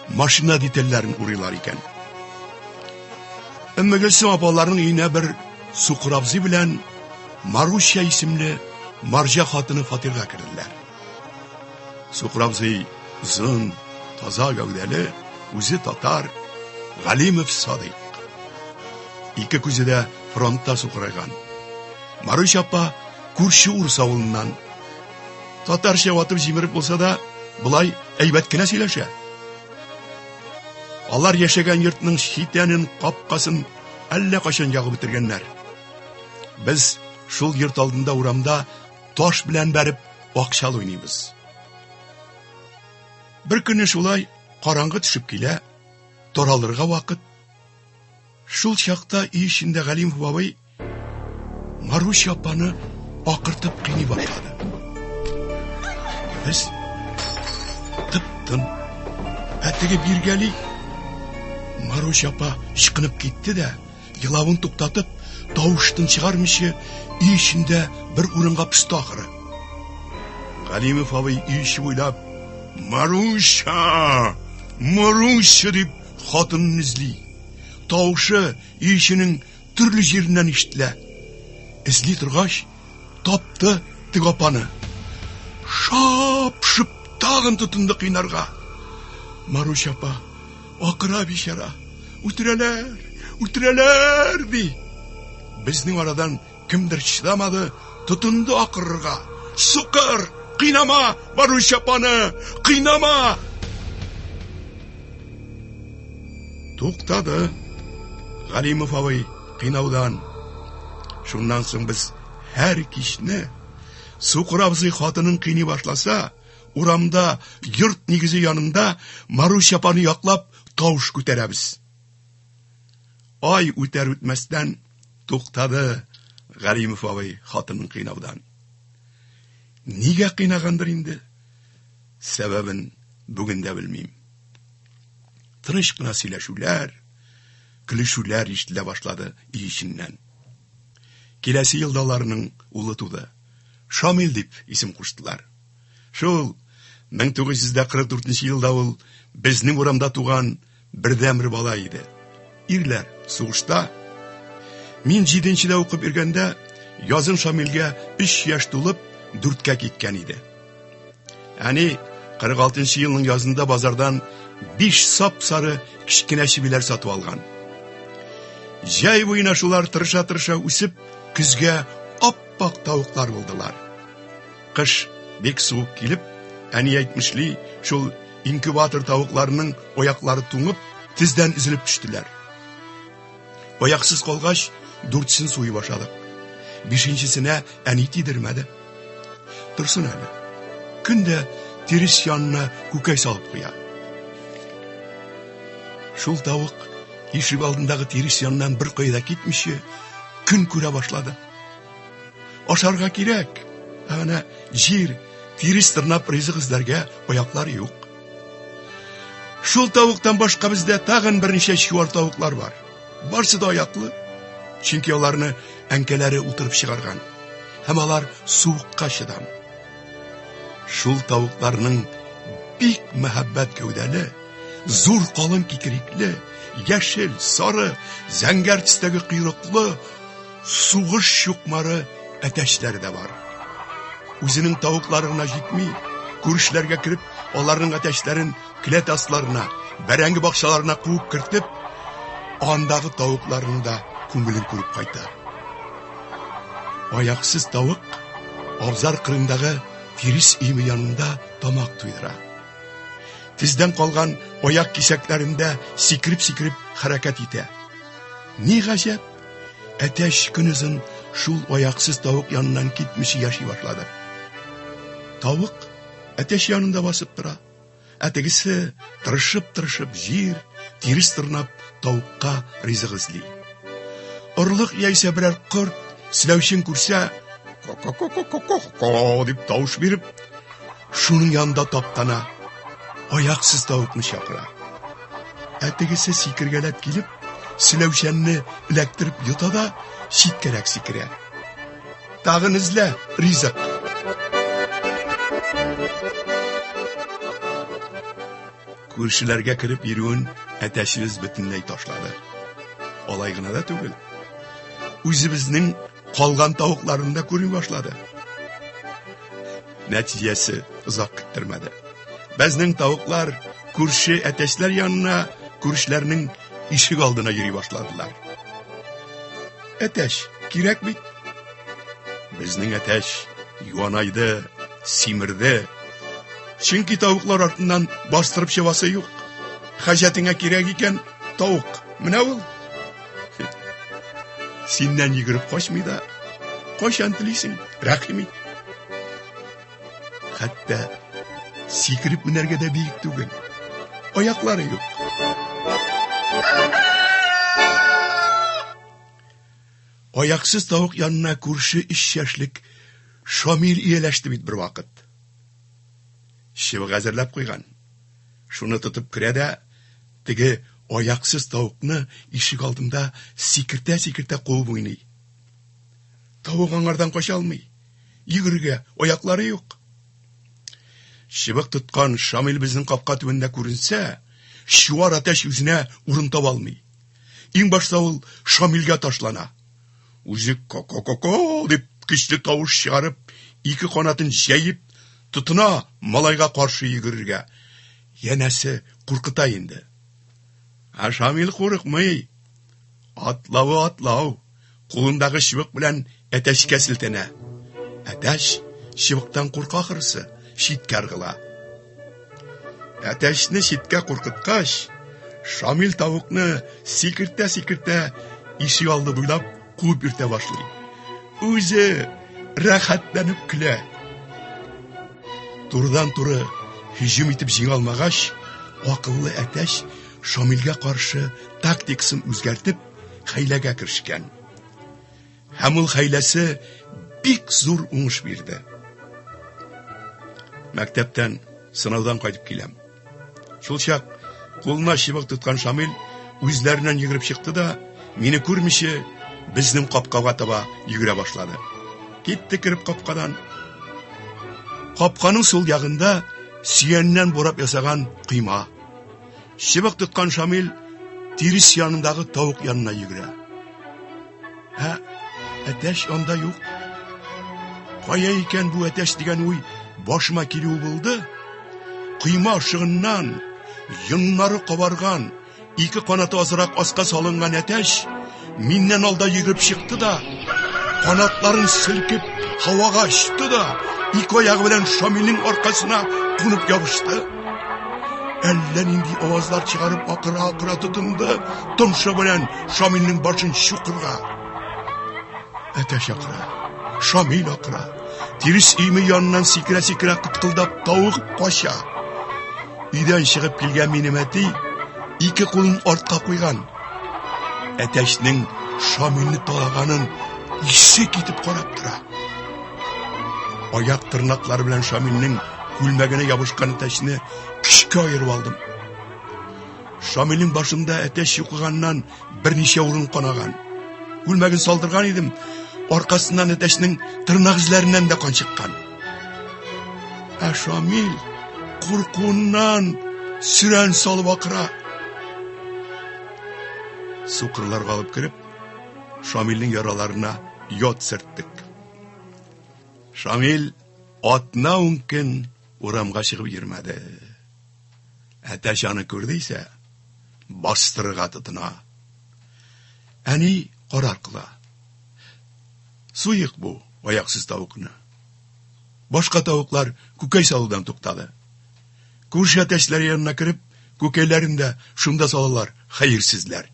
машина детальләрен урыйлар икән. Өммегөлсем апаларның өенә бер сукыр абзый белән Маруся исемле марҗа хатыны фатирга керделәр. Сукыр абзый озын, таза гәүдәле, үзе татар, Галимов Садыйк. Ике күзе дә фронтта сукырайган. Маруся апа күрше урыс авылыннан. Татарча ватып җимереп булса да, Болай әйбәт кенә сөйләшә. Алар яшәгән йортның читәнен, капкасын әллә кайчан ягып бетергәннәр. Без шул йорт алдында урамда таш белән бәреп акчалы уйныйбыз. Бер көнне шулай караңгы төшеп килә, таралырга вакыт. Шул чакта өй эчендә Галимов бабай Маруся апаны акыртып кыйный башлады. Без тып-тын. Ә теге биргәли Маруся апа ычкынып китте дә, елавын туктатып, тавыш-тын чыгармыйча, өй эчендә бер урынга посты ахыры. Галимов абый өй эче буйлап «Маруся! Маруся!» дип хатынын эзли. Тавышы өй эченең төрле җиреннән ишетелә. Эзли торгач, тапты теге апаны. Шап-шып тагын тотынды кыйнарга. Маруся апа акыра бичара. Үтерәләр, үтерәләр, ди. Безнең арадан кемдер чыдамады, тотынды акырырга. Сукыр, кыйнама Маруся апаны, кыйнама! Туктады Галимов абый кыйнаудан. Шуннан соң без һәр кичне Сукыр абзый хатынын кыйный башласа, урамда, йорт нигезе янында Маруся апаны яклап тавыш күтәрәбез. Ай үтәр-үтмәстән туктады Галимов абый хатынын кыйнаудан. Нигә кыйнагандыр инде? Сәбәбен бүген дә белмим. Тыныч кына сөйләшүләр, көлешүләр ишетелә башлады өй эченнән. Киләсе елда аларның улы туды. Шамил дип исем куштылар. Шул 1944 елда ул безнең урамда туган бердәнбер бала иде. Ирләр сугышта. Мин җиденчедә укып йөргәндә, язын Шамилгә өч яшь тулып, дүрткә киткән иде. Әни 46 елның язында базардан биш сап-сары кечкенә чебиләр сатып алган. Җәй буена шулар тырыша-тырыша үсеп, көзгә ап-ак тавыклар булдылар. Кыш бик суык килеп, әни әйтмешли, шул инкубатор тавыкларының аяклары туңып, тездән өзелеп төштеләр. Аяксыз калгач, дүртсен суеп ашадык. Бишенчесенә әни тидермәде. Торсын әле. Көн дә тирес янына күкәй салып куя. Шул тавык ишек алдындагы тирес яныннан бер кая да китмичә көн күрә башлады. Ашарга кирәк, ә менә җир, тирес тырнап ризык эзләргә аяклар юк. Шул тавыктан башка бездә тагын берничә чуар тавыклар бар. Барсы да аяклы. Чөнки аларны әнкәләре утырып чыгарган. Һәм алар суыкка чыдам. Шул тавыкларның бик мәһабәт гәүдәле, зур калын кикрикле, яшел, сары, зәңгәр төстәге койрыклы сугыш чукмары әтәчләре дә бар. Үзенең тавыклары гына җитми, күршеләргә кереп, аларның әтәчләрен келәт асларына, бәрәңге бакчаларына куып кертеп, андагы тавыкларның да күңелен күреп кайта. Аяксыз тавык абзар кырындагы тирес өеме янында тамак туйдыра. Тездән калган аяк кисәкләрендә сикереп-сикереп хәрәкәт итә. Ни гаҗәп, әтәч көнозын шул аяксыз тавык яныннан китмичә яши башлады. Тавык әтәч янында басып тора. Ә тегесе тырышып-тырышып җир, тирес тырнап тавыкка ризык эзли. Орлык яисә берәр корт селәүчен күрсә, ко-ко-ко-ко-ко-ко дип тавыш биреп, шуның янында таптана, аяксыз тавыкны чакыра. Ә тегесе сикергәләп килеп, селәүчәнне эләктереп йота да читкәрәк сикерә. Тагын эзлә ризык. Күршеләргә кереп йөрүен әтәчебез бөтенләй ташлады. Алай гына да түгел. Үзебезнең калган тавыкларын да күрми башлады. Нәтиҗәсе озак көттермәде. Безнең тавыклар күрше әтәчләр янына, күршеләрнең ишек алдына йөри башладылар. Әтәч кирәк бит. Безнең әтәч юанайды, симерде. Чөнки тавыклар артыннан бастырып чабасы юк. Хаҗәтеңә кирәк икән, тавык. Менә ул. Синнән йөгереп качмый да. Кайчан телисең, рәхим ит. Хәтта сикереп менәргә дә биек түгел. Аяклары юк. Аяксыз тавык янына күрше өч яшьлек Шамил ияләште бит бервакыт. Чыбык әзерләп куйган. Шуны тотып керә дә, теге аяксыз тавыкны ишек алдында сикертә-сикертә куып уйный. Тавык аңардан кача алмый. Йөгерергә аяклары юк. Чыбык тоткан Шамил безнең капка төбендә күренсә, чуар әтәч үзенә урын таба алмый. Иң башта ул Шамилгә ташлана. Үзе ко-ко-ко-ко дип көчле тавыш чыгарып, ике канатын җәеп, тотына малайга каршы йөгерергә. Янәсе, куркыта инде. Ә Шамил курыкмый. Атлавы атлау. Кулындагы чыбык белән әтәчкә селтәнә. Әтәч чыбыктан курка ахрысы, читкә ыргыла. Әтәчне читкә куркыткач, Шамил тавыкны сикертә-сикертә ишек алды буйлап куып йөртә башлый. Үзе рәхәтләнеп көлә. Турыдан-туры һөҗүм итеп җиңә алмагач, акыллы әтәч Шамилгә каршы тактикасын үзгәртеп, хәйләгә керешкән. Һәм ул хәйләсе бик зур уңыш бирде. Мәктәптән сынаудан кайтып киләм. Шул чак кулына чыбык тоткан Шамил үзләреннән йөгереп чыкты да, мине күрмичә, безнең капкага таба йөгерә башлады. Китте кереп капкадан. Капканың сул ягында сөяннән бурап ясаган койма. Чыбык тоткан Шамил тирес янындагы тавык янына йөгерә. Ә әтәч анда юк. Кая икән бу әтәч дигән уй башыма килүе булды. Койма ышыгыннан йоннары кабарган, ике канаты азрак аска салынган әтәч миннән алда йөгереп чыкты да, канатларын селкеп һавага очты да, ике аягы белән Шамилнең аркасына кунып ябышты. Әллә нинди авазлар чыгарып акыра-акыра тотынды, томшы белән Шамилнең башын чукырга. Әтәч акыра, Шамил акыра. Тирес өеме яныннан сикерә-сикерә кыткылдап тавык кача. Өйдән чыгып килгән минем әти ике кулын артка куйган. Әтәчнең Шамилне талаганын исе китеп карап тора. Аяк тырнаклары белән Шамилнең күлмәгенә ябышкан әтәчне көчкә аерып алдым. Шамилнең башында әтәч чукыганнан берничә урын канаган. Күлмәген салдырган идем, аркасыннан әтәчнең тырнак эзләреннән дә кан чыккан. Ә Шамил куркуыннан сөрән салып акыра. Сукырларга алып кереп, Шамилнең яраларына йод сөрттек. Шамил атна-ун көн урамга чыгып йөрмәде. Әтәч аны күрде исә, бастырырга тотына. Әни карар кыла. Суйык бу аяксыз тавыкны. Башка тавыклар күкәй салудан туктады. Күрше әтәчләр янына кереп, күкәйләрен дә шунда салалар, хәерсезләр.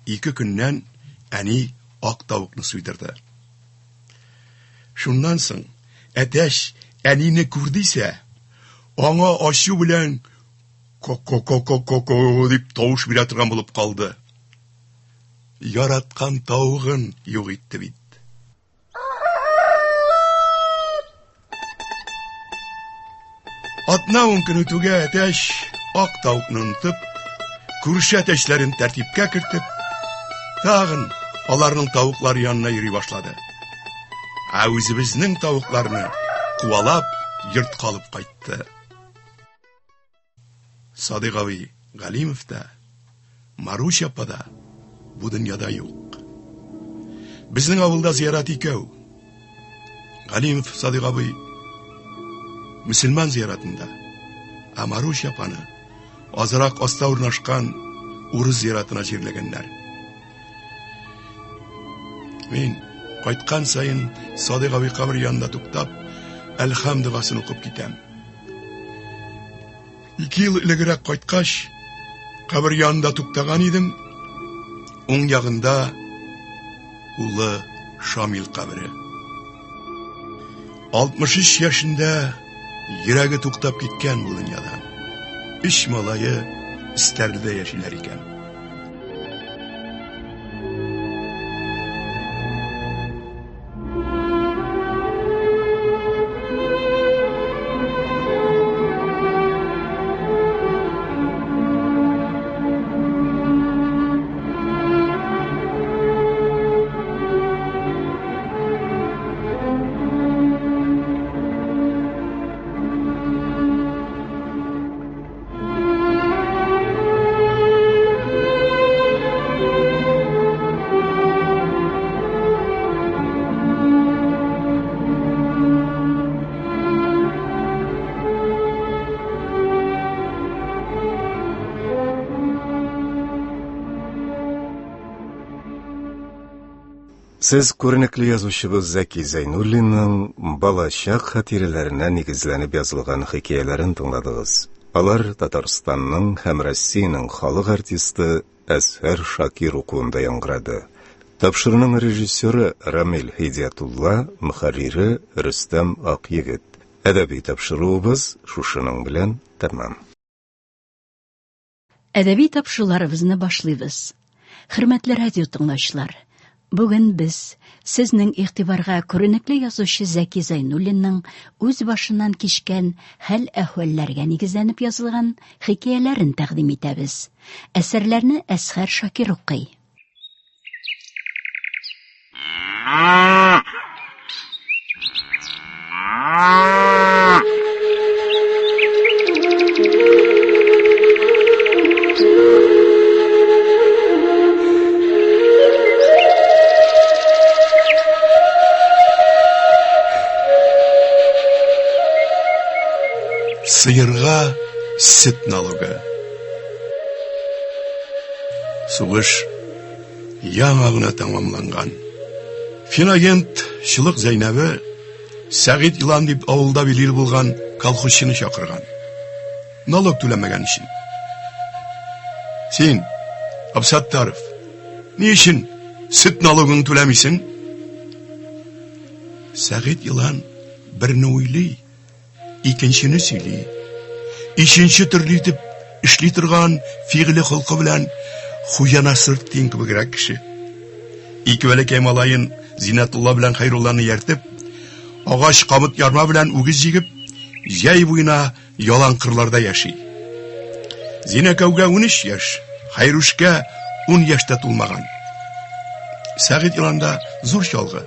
Ике көннән әни ак тавыкны суйдырды. Шуннан соң әтәч әнине күрде исә, аңа ачу белән ко-ко-ко-ко-ко дип тавыш бирә торган булып калды. Яраткан тавыгын юк итте бит. Атна ун көн үтүгә әтәч ак тавыкны онытып, күрше әтәчләрен тәртипкә кертеп, тагын аларның тавыклары янына йөри башлады. Ә үзебезнең тавыкларны куалап йортка алып кайтты. Садыйк абый Галимов та, Маруся апа да бу дөньяда юк. Безнең авылда зиярат икәү. Галимов Садыйк абый мөселман зияратында, ә Маруся апаны азрак аста урнашкан урыс зиратына җирләгәннәр. Мин кайткан саен Садыйк абый кабер янында туктап, Әлхәм догасын укып китәм. Ике ел элегрәк кайткач, кабер янында туктаган идем. Уң ягында улы Шамил кабере. 63 яшендә йөрәге туктап киткән бу дөньядан. Өч малае Стәрледә яшиләр икән. Сез күренекле язучыбыз Зәки Зәйнуллинның балачак хатирәләренә нигезләнеп язылган хикәяләрен тыңладыгыз. Алар Татарстанның һәм Россиянең халык артисты Әзһәр Шакир укуында яңгырады. Тапшыруның режиссеры Рамил Һидиятулла, мөхәррире Рөстәм Акъегет. Әдәби тапшыруыбыз шушының белән тәмам. Әдәби тапшыруларыбызны башлыйбыз. Хөрмәтле радио тыңлаучылар, бүген без сезнең игътибарга күренекле язучы Зәки Зәйнуллинның үз башыннан кичкән хәл-әхвәлләргә нигезләнеп язылган хикәяләрен тәкъдим итәбез. Әсәрләрне Әсхәр Шакир укый. Сыерга сөт налогы. Сугыш яңа гына тәмамланган. Финагент Чылык Зәйнәбе Сәгыйть Илан дип авылда билгеле булган колхозчыны чакырган. Налог түләмәгән өчен. Син, Абсаттаров, ни өчен сөт налогын түләмисең? Сәгыйть Илан берне уйлый, икенчене сөйли. Өченче төрле итеп эшли торган фигыле холкы белән Хуҗа Насретдин кебегрәк кеше. Ике бәләкәй малаен Зиннәтулла белән Хәйрулланы ияртеп, агач камыт ярма белән үгез җигеп, җәй буена ялан кырларда яши. Зинәкәүгә 13 яшь, Хәйрүшкә 10 яшь тә тулмаган. Сәгыйть еланда зур чалгы.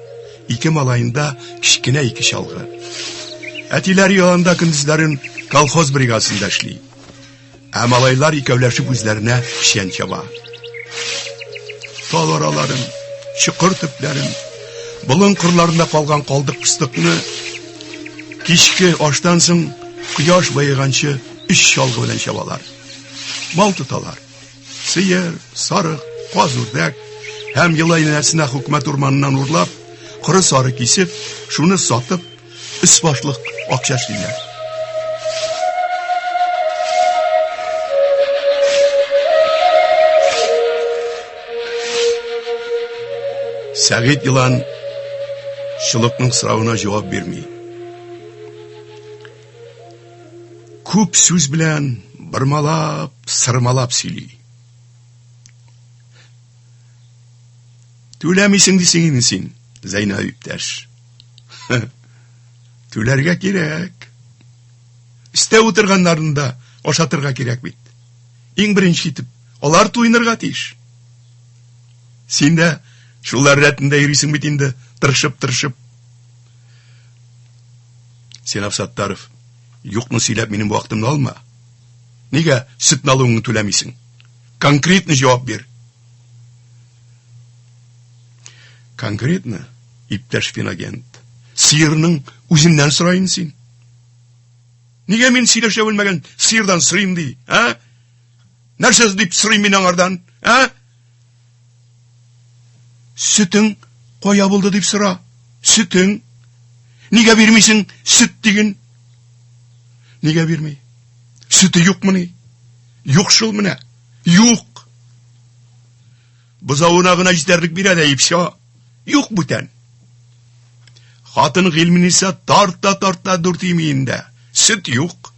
Ике малаенда кечкенә ике чалгы. Әтиләре яланда көндезләрен колхоз бригадасында эшли. Ә малайлар икәүләшеп үзләренә печән чаба. Тал араларын, чокыр төпләрен, болын кырларында калган калдык-пыстыкны кичке аштан соң кояш баеганчы өч чалгы белән чабалар. Мал тоталар. Сыер, сарык, каз-үрдәк һәм ел әйләнәсенә хөкүмәт урманыннан урлап, коры сары кисеп, шуны сатып, өс-башлык акча эшлиләр. Сәгыйть елан чолыкның соравына җавап бирми. Күп сүз белән бормалап, сырмалап сөйли. Түләмисең дисең инде син, Зәйнәб иптәш. Түләргә кирәк. Өстә утырганнарны да ашатырга кирәк бит. Иң беренче итеп, алар туенырга тиеш. Син дә шулар рәтендә йөрисең бит инде, тырышып-тырышып. Син, Саттаров, юкны сөйләп минем вакытымны алма. Нигә сөт налогыңны түләмисең? Конкретно җавап бир. Конкретно, иптәш финагент, сыерның үзеннән сорайын син. Нигә мин сөйләшә белмәгән сыердан сорыйм ди, ә? Нәрсә дип сорыйм мин аңардан, ә? Сөтең кая булды дип сора. Сөтең. Нигә бирмисең сөт диген? Нигә бирми? Сөте юкмыни? Юк шул менә. Юк. Бозавына гына җитәрлек бирә дә и всё. Юк бүтән. Хатын Гыйльмениса тарта-тарта дүрт имиендә. Сөт юк.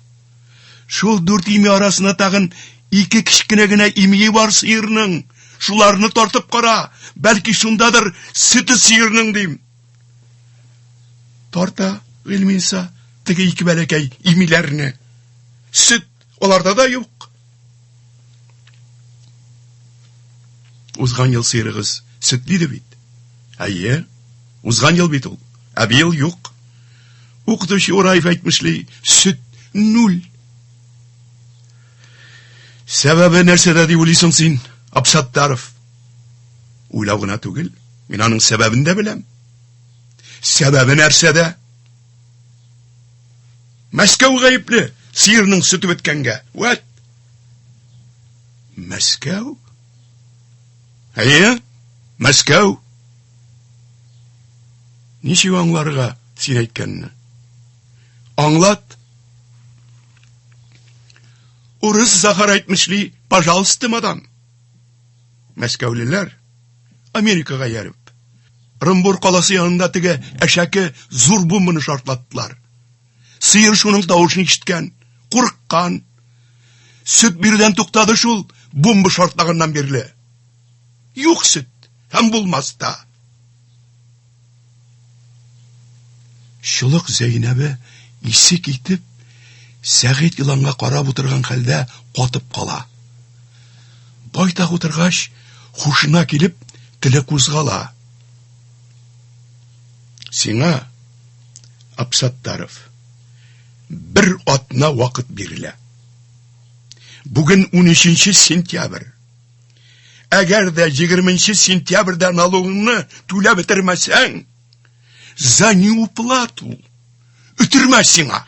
Шул дүрт ими арасында тагын ике кечкенә генә имие бар сыерның. Шуларны тартып кара, бәлки шундадыр сөте сыерның дим. Тарта Гыйльмениса теге ике бәләкәй имиләрне. Сөт аларда да юк. Узган ел сыерыгыз сөтле иде бит. Әйе, узган ел бит ул. Ә быел юк. Укытучы Ураев әйтмешли, сөт нуль. Сәбәбе нәрсәдә дип уйлыйсың син, Абсаттаров? Уйлау гына түгел, мин аның сәбәбен дә беләм. Сәбәбе нәрсәдә? Мәскәү гаепле, сыерның сөте беткәнгә. Вәт! Мәскәү? Әйе, Мәскәү. Ничек аңларга син әйткәнне? Аңлат. Урыс Захар әйтмешли, пожалуйста, мадам. Мәскәүлеләр Америкага ияреп, Ырымбур каласы янында теге әшәке зур бомбаны шартлаттылар. Сыер шуның тавышын ишеткән, курыккан. Сөт бирүдән туктады шул бомба шартлаганнан бирле. Юк сөт һәм булмас та. Чолык Зәйнәбе исе китеп, Сәгыйть еланга карап утырган хәлдә катып кала. Байтак утыргач, хушына килеп, теле кузгала. Сиңа, Абсаттаров, бер атна вакыт бирелә. Бүген 13 сентябрь. Әгәр дә 20 сентябрьдә налогыңны түләп бетермәсәң, за неуплату өтермә сиңа.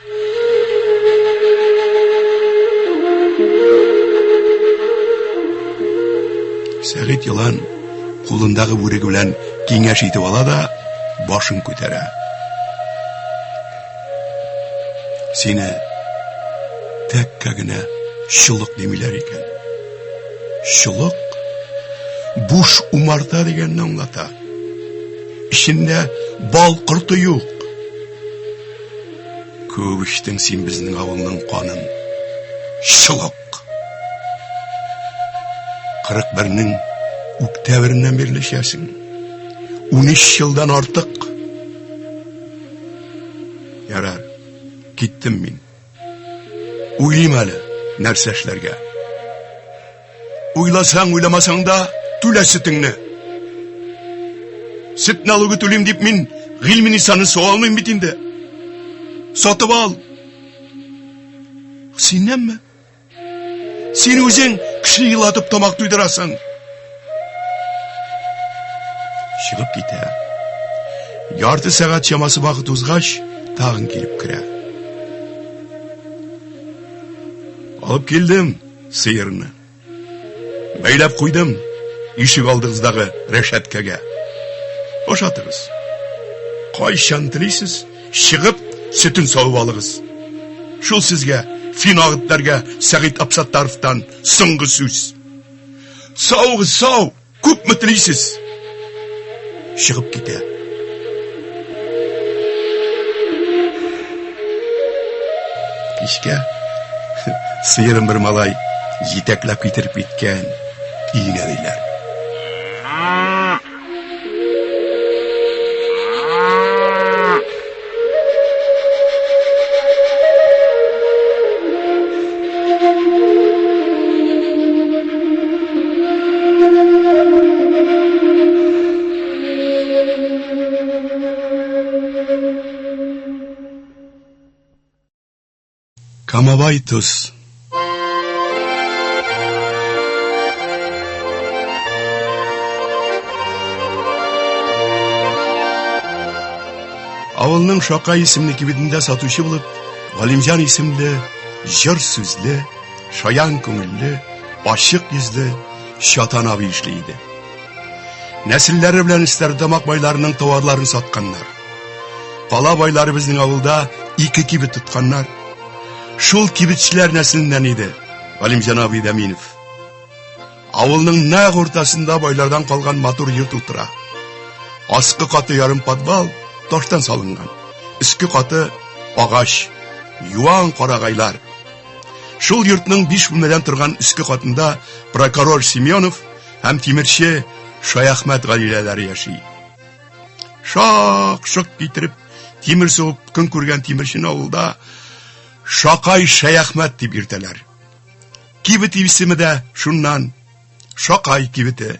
Сәгыйть елан кулындагы бүреге белән киңәш итеп ала да башын күтәрә. Сине тәккә генә чолык димиләр икән. Чолык буш умарта дигәнне аңлата. Эчендә бал корты юк. Күп эчтең син безнең авылның канын. Чолык. 41-нең үктәбереннән бирле эчәсең. 13 елдан артык. Ярар, киттем мин. Уйлыйм әле, нәрсә эшләргә. Уйласаң, уйламасаң да, түлә сөтеңне. Сөт налогы түлим дип мин Гыйльменисаны сава алмыйм бит инде. Сатып ал. Синнәнме? Син үзең кеше елатып тамак туйдырасың. Чыгып китә. Ярты сәгать чамасы вакыт узгач, тагын килеп керә. Алып килдем сыерны. Бәйләп куйдым ишек алдыгыздагы рәшәткәгә. Ашатыгыз. Кайчан телисез, чыгып, сөтен савып алыгыз. Шул сезгә, финагытларга Сәгыйть Абсаттаровтан соңгы сүз. Савыгыз, сау, күпме телисез. Чыгып китә. Кичкә сыерын бер малай җитәкләп китереп киткән өенә диләр. Камабай тоз. Авылның Шака исемле кибетендә сатучы булып, Галимҗан исемле җыр сүзле, шаян күңелле, ачык йөзле Чатан абый эшли иде. Нәселләре белән Стәрлетамак байларының товарларын сатканнар. Кала байлары безнең авылда ике кибет тотканнар. Шул кибетчеләр нәселеннән иде Галимҗан абый Дәминов. Авылның нәкъ уртасында байлардан калган матур йорт утыра. Аскы каты ярым подвал таштан салынган. Өске каты агач, юан карагайлар. Шул йортның биш бүлмәдән торган өске катында прокурор Семенов һәм тимерче Шаяхмәт гаиләләре яши. Шак-шок китереп, тимер сугып көн күргән тимерчене авылда Шакай Шаяхмәт дип йөртәләр. Кибет исеме дә шуннан. Шакай кибете.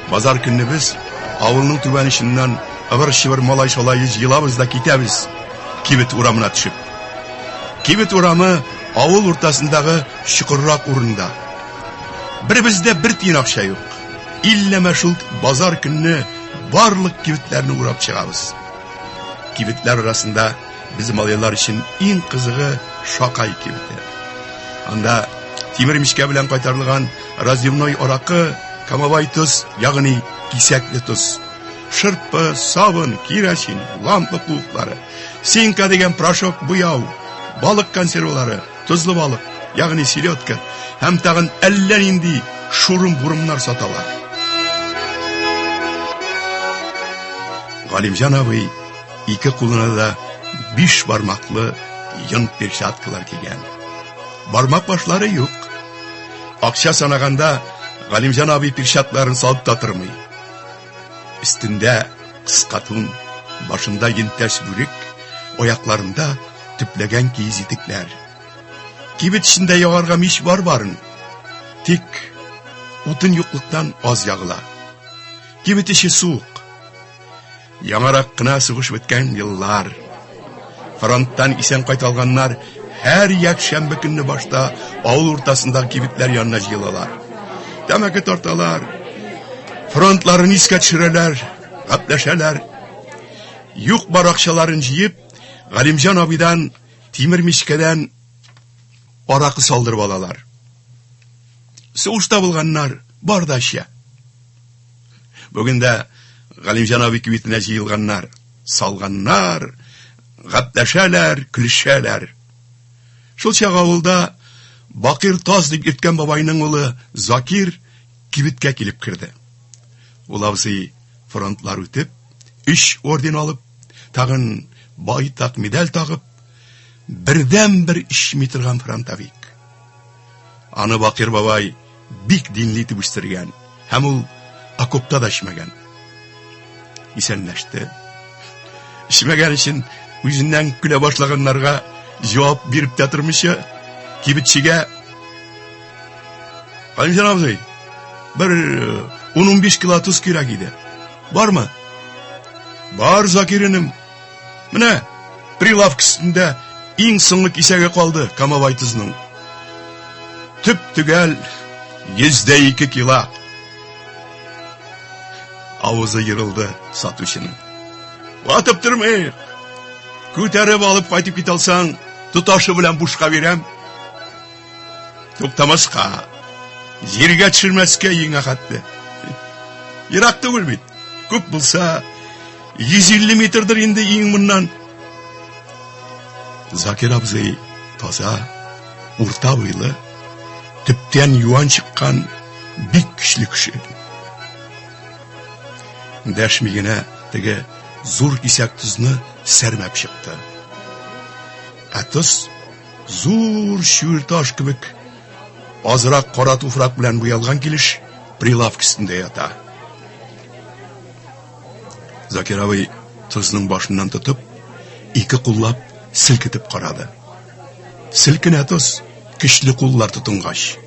Базар көнне без авылның түбән очыннан ывыр-чывыр малай-шалай җыелабыз да китәбез кибет урамына төшеп. Кибет урамы авыл уртасындагы чокыррак урында. Беребездә бер тиен акча юк. Илләмә шул базар көнне барлык кибетләрне урап чыгабыз. Кибетләр арасында без малайлар өчен иң кызыгы Шакай кибете. Анда тимер мичкә белән кайтарылган разливной аракы, камавай тоз, ягъни кисәкле тоз, шырпы, сабын, керосин, лампа куыклары, синка дигән порошок буяу, балык консервалары, тозлы балык, ягъни селедка һәм тагын әллә нинди шурым-бурымнар саталар. Галимҗан абый ике кулына да биш бармаклы йон перчаткалар кигән. Бармак башлары юк. Акча санаганда Галимҗан абый перчаткаларын салып та тормый. Өстендә кыска тун, башында йөнтәс бүрек, аякларында төпләгән киез итекләр. Кибет эчендә ягарга мич бар барын. Тик утын юклыктан аз ягыла. Кибет эче суык. Яңарак кына сугыш беткән еллар. Фронттан исән кайта алганнар һәр якшәмбе көнне башта авыл уртасындагы кибетләр янына җыелалар. Тәмәке тарталар, фронтларын искә төшерәләр, гәпләшәләр. Юк бар акчаларын җыеп, Галимҗан абыйдан тимер мичкәдән аракы салдырып алалар. Сугышта булганнар бар да эчә. Бүген дә Галимҗан абый кибетенә җыелганнар, салганнар, гәпләшәләр, көлешәләр. Шул чак авылда Бакир Таз дип йөрткән бабайның улы Закир кибеткә килеп керде. Ул абзый фронтлар үтеп, өч орден алып, тагын байтак медаль тагып, бердән-бер эчми торган фронтовик. Аны Бакир бабай бик динле итеп үстергән һәм ул окопта да эчмәгән. Исәнләште. Эчмәгән өчен үзеннән көлә башлаганнарга җавап биреп тә тормыйча, кибетчегә Галимҗан абзый, бер 10-15 кило тоз кирәк иде. Бармы? Бар, Закир энем. Менә прилавка өстендә иң соңгы кисәге калды камавай тозның. Төп-төгәл 102 кило. Авызы ерылды сатучының. Ватып тормыйк. Күтәреп алып кайтып китә алсаң, тоташы белән бушка бирәм. Туктамаска, җиргә төшермәскә иңә хәтле. Ерак түгел бит. Күп булса, 150 метрдыр инде иң моннан. Закир абзый таза, урта буйлы, төптән юан чыккан бик көчле кеше. Дәшми генә теге зур кисәк тозны сәрмәп чыкты. Ә тоз зур чүр таш кебек азрак кара туфрак белән буялган килеш прилавка өстендә ята. Закир абый тозның башыннан тотып, ике куллап селкетеп карады. Селкенә тоз, көчле куллар тотынгач.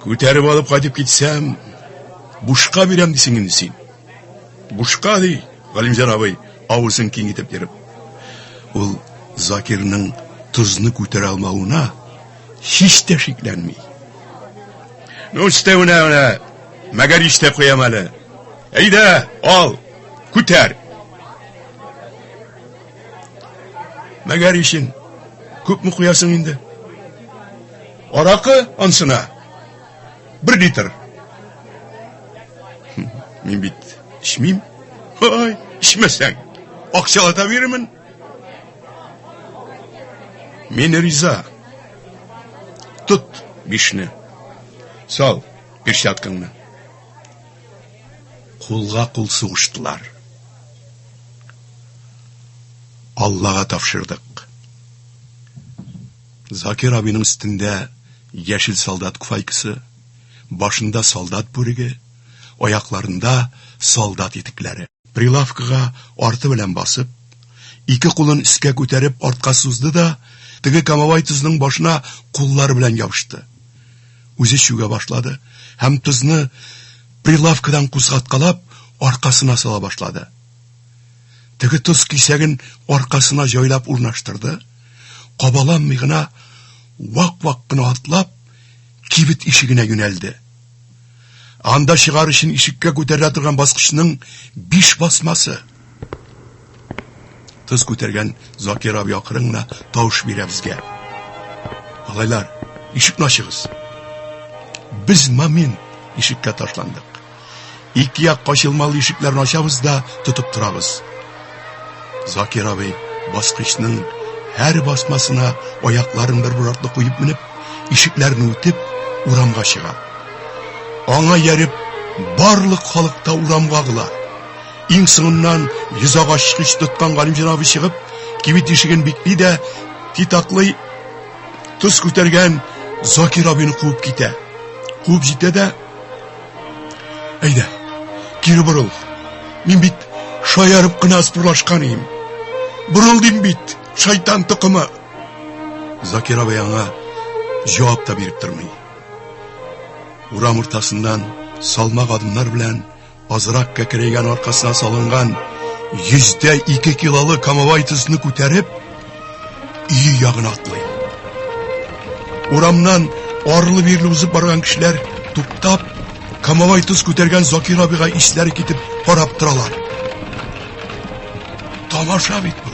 Күтәреп алып кайтып китсәм, бушка бирәм дисең инде син. Бушка ди, Галимҗан абый, авызын киң итеп ерып. Ул Закирның тозны күтәрә алмавына һич тә шикләнми. Ну, өстәвенә менә мәгәр ишетеп куям әле. Әйдә, ал, күтәр. Мәгәр өчен күпме куясың инде? Аракы ансына. Бер литр. Мин бит эчмим. Ай, эчмәсәң, акчалата бирермен. Мин риза. Тот бишне. Сал перчаткаңны. Кулга кул сугыштылар. Аллага тапшырдык. Закир абыйның өстендә яшел солдат куфайкасы, башында солдат бүреге, аякларында солдат итекләре. Прилавкага арты белән басып, ике кулын өскә күтәреп артка сузды да, теге камавай тозның башына куллары белән ябышты. Үзе чүгә башлады һәм тозны прилавкадан кузгаткалап, аркасына сала башлады. Теге тоз кисәген аркасына җайлап урнаштырды, кабаланмый гына вак-вак кына атлап, кибет ишегенә юнәлде. Анда чыгар өчен ишеккә күтәрелә торган баскычның биш басмасы. Тоз күтәргән Закир абый акрын гына тавыш бирә безгә. Малайлар, ишекне ачыгыз. Без момент ишеккә ташландык. Ике як ачылмалы ишекләрне ачабыз да тотып торабыз. Закир абый баскычның һәр басмасына аякларын бер-бер артлы куеп менеп, ишекләрне үтеп, урамга чыга. Аңа ияреп, барлык халык та урамга агыла. Иң соңыннан йозак ачкыч тоткан Галимҗан абый чыгып, кибет ишеген бикли дә, титаклый, тоз күтәргән Закир абыйны куып китә. Куып җитә дә, Әйдә, кире борыл. Мин бит шаярып кына спорлашкан идем. Борыл дим бит, шайтан токымы. Закир абый аңа җавап та биреп тормый. Урам уртасыннан салмак адымнар белән азрак кәкрәйгән аркасына салынган 102 килолы камовай тозны күтәреп, өе ягына атлый. Урамнан арлы-бирле узып барган кешеләр туктап, камовай тоз күтәргән Закир абыйга исләре китеп карап торалар. Тамаша бит бу.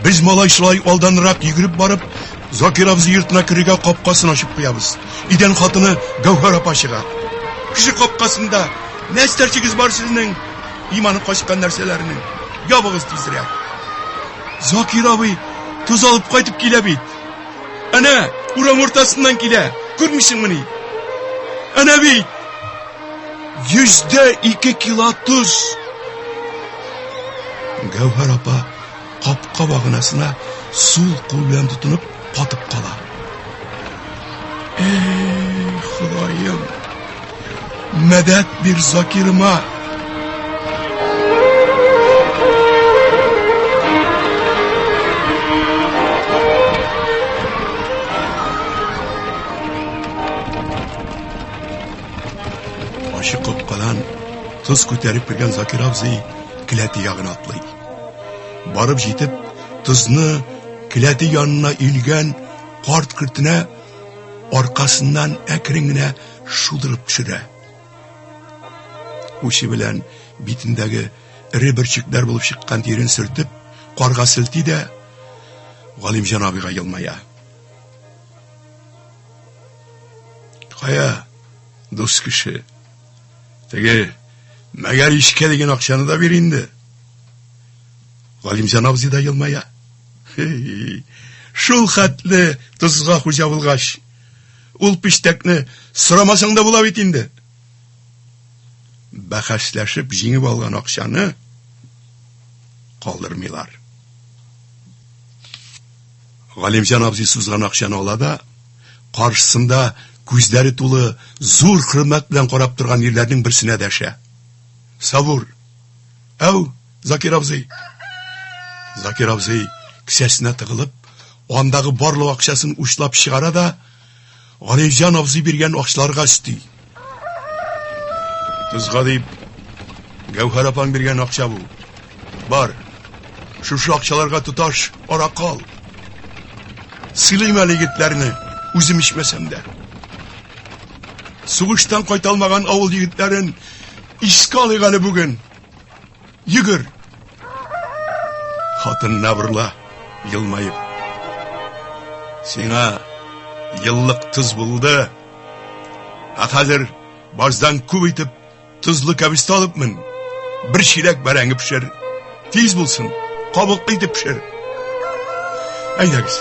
Без малай шулай алданрак йөгереп барып, Закир абзый йортына керергә капкасын ачып куябыз. Өйдән хатыны Гәүһәр апа чыга. Кеше капкасында нәрсәчегез бар сезнең? Иманы качкан нәрсәләрнең. Ябыгыз тизрәк. Закир абый тоз алып кайтып килә бит. Әнә, урам уртасыннан килә. Күрмисеңмени? Әнә бит. 102 кило тоз. Гәүһәр апа капка баганасына сул кул белән тотынып катып кала. Эй, Ходаем! Мәдәт бир Закирыма! Ачык капкадан тоз күтәреп кергән Закир абзый келәте ягына атлый. Барып җитеп, тозны келәте янына өелгән карт көртенә аркасыннан әкрен генә шудырып төшерә. Учы белән битендәге эре бөрчекләр булып чыккан тирен сөртеп, карга селти дә Галимҗан абыйга елмая. Кая, дус кеше, теге мәгәр ишкә дигән акчаны да бир инде. Галимҗан абзый да елмая. Шул хәтле тозга хуҗа булгач, ул пиштәкне сорамасаң да була бит инде. Бәхәсләшеп җиңеп алган акчаны калдырмыйлар. Галимҗан абзый сузган акчаны ала да, каршысында күзләре тулы зур хөрмәт белән карап торган ирләрнең берсенә дәшә. Сабур, Әү, Закир абзый. Закир абзый кесәсенә тыгылып, андагы барлык акчасын учлап чыгара да, Галимҗан абзый биргән акчаларга өсти. Тозга дип, Гәүһәр апаң биргән акча бу. Бар, шушы акчаларга тоташ аракы ал. Сыйлыйм әле егетләрне, үзем эчмәсәм дә. Сугыштан кайта алмаган авыл егетләрен Искә алыйк әле бүген. Йөгер. Хатынына борыла. елмаеп. Сиңа еллык тоз булды. Ә хәзер баздан күп итеп тозлы кәбестә алып мен. Бер чиләк бәрәңге пешер. Тиз булсын, кабыклы итеп пешер. Әйдәгез.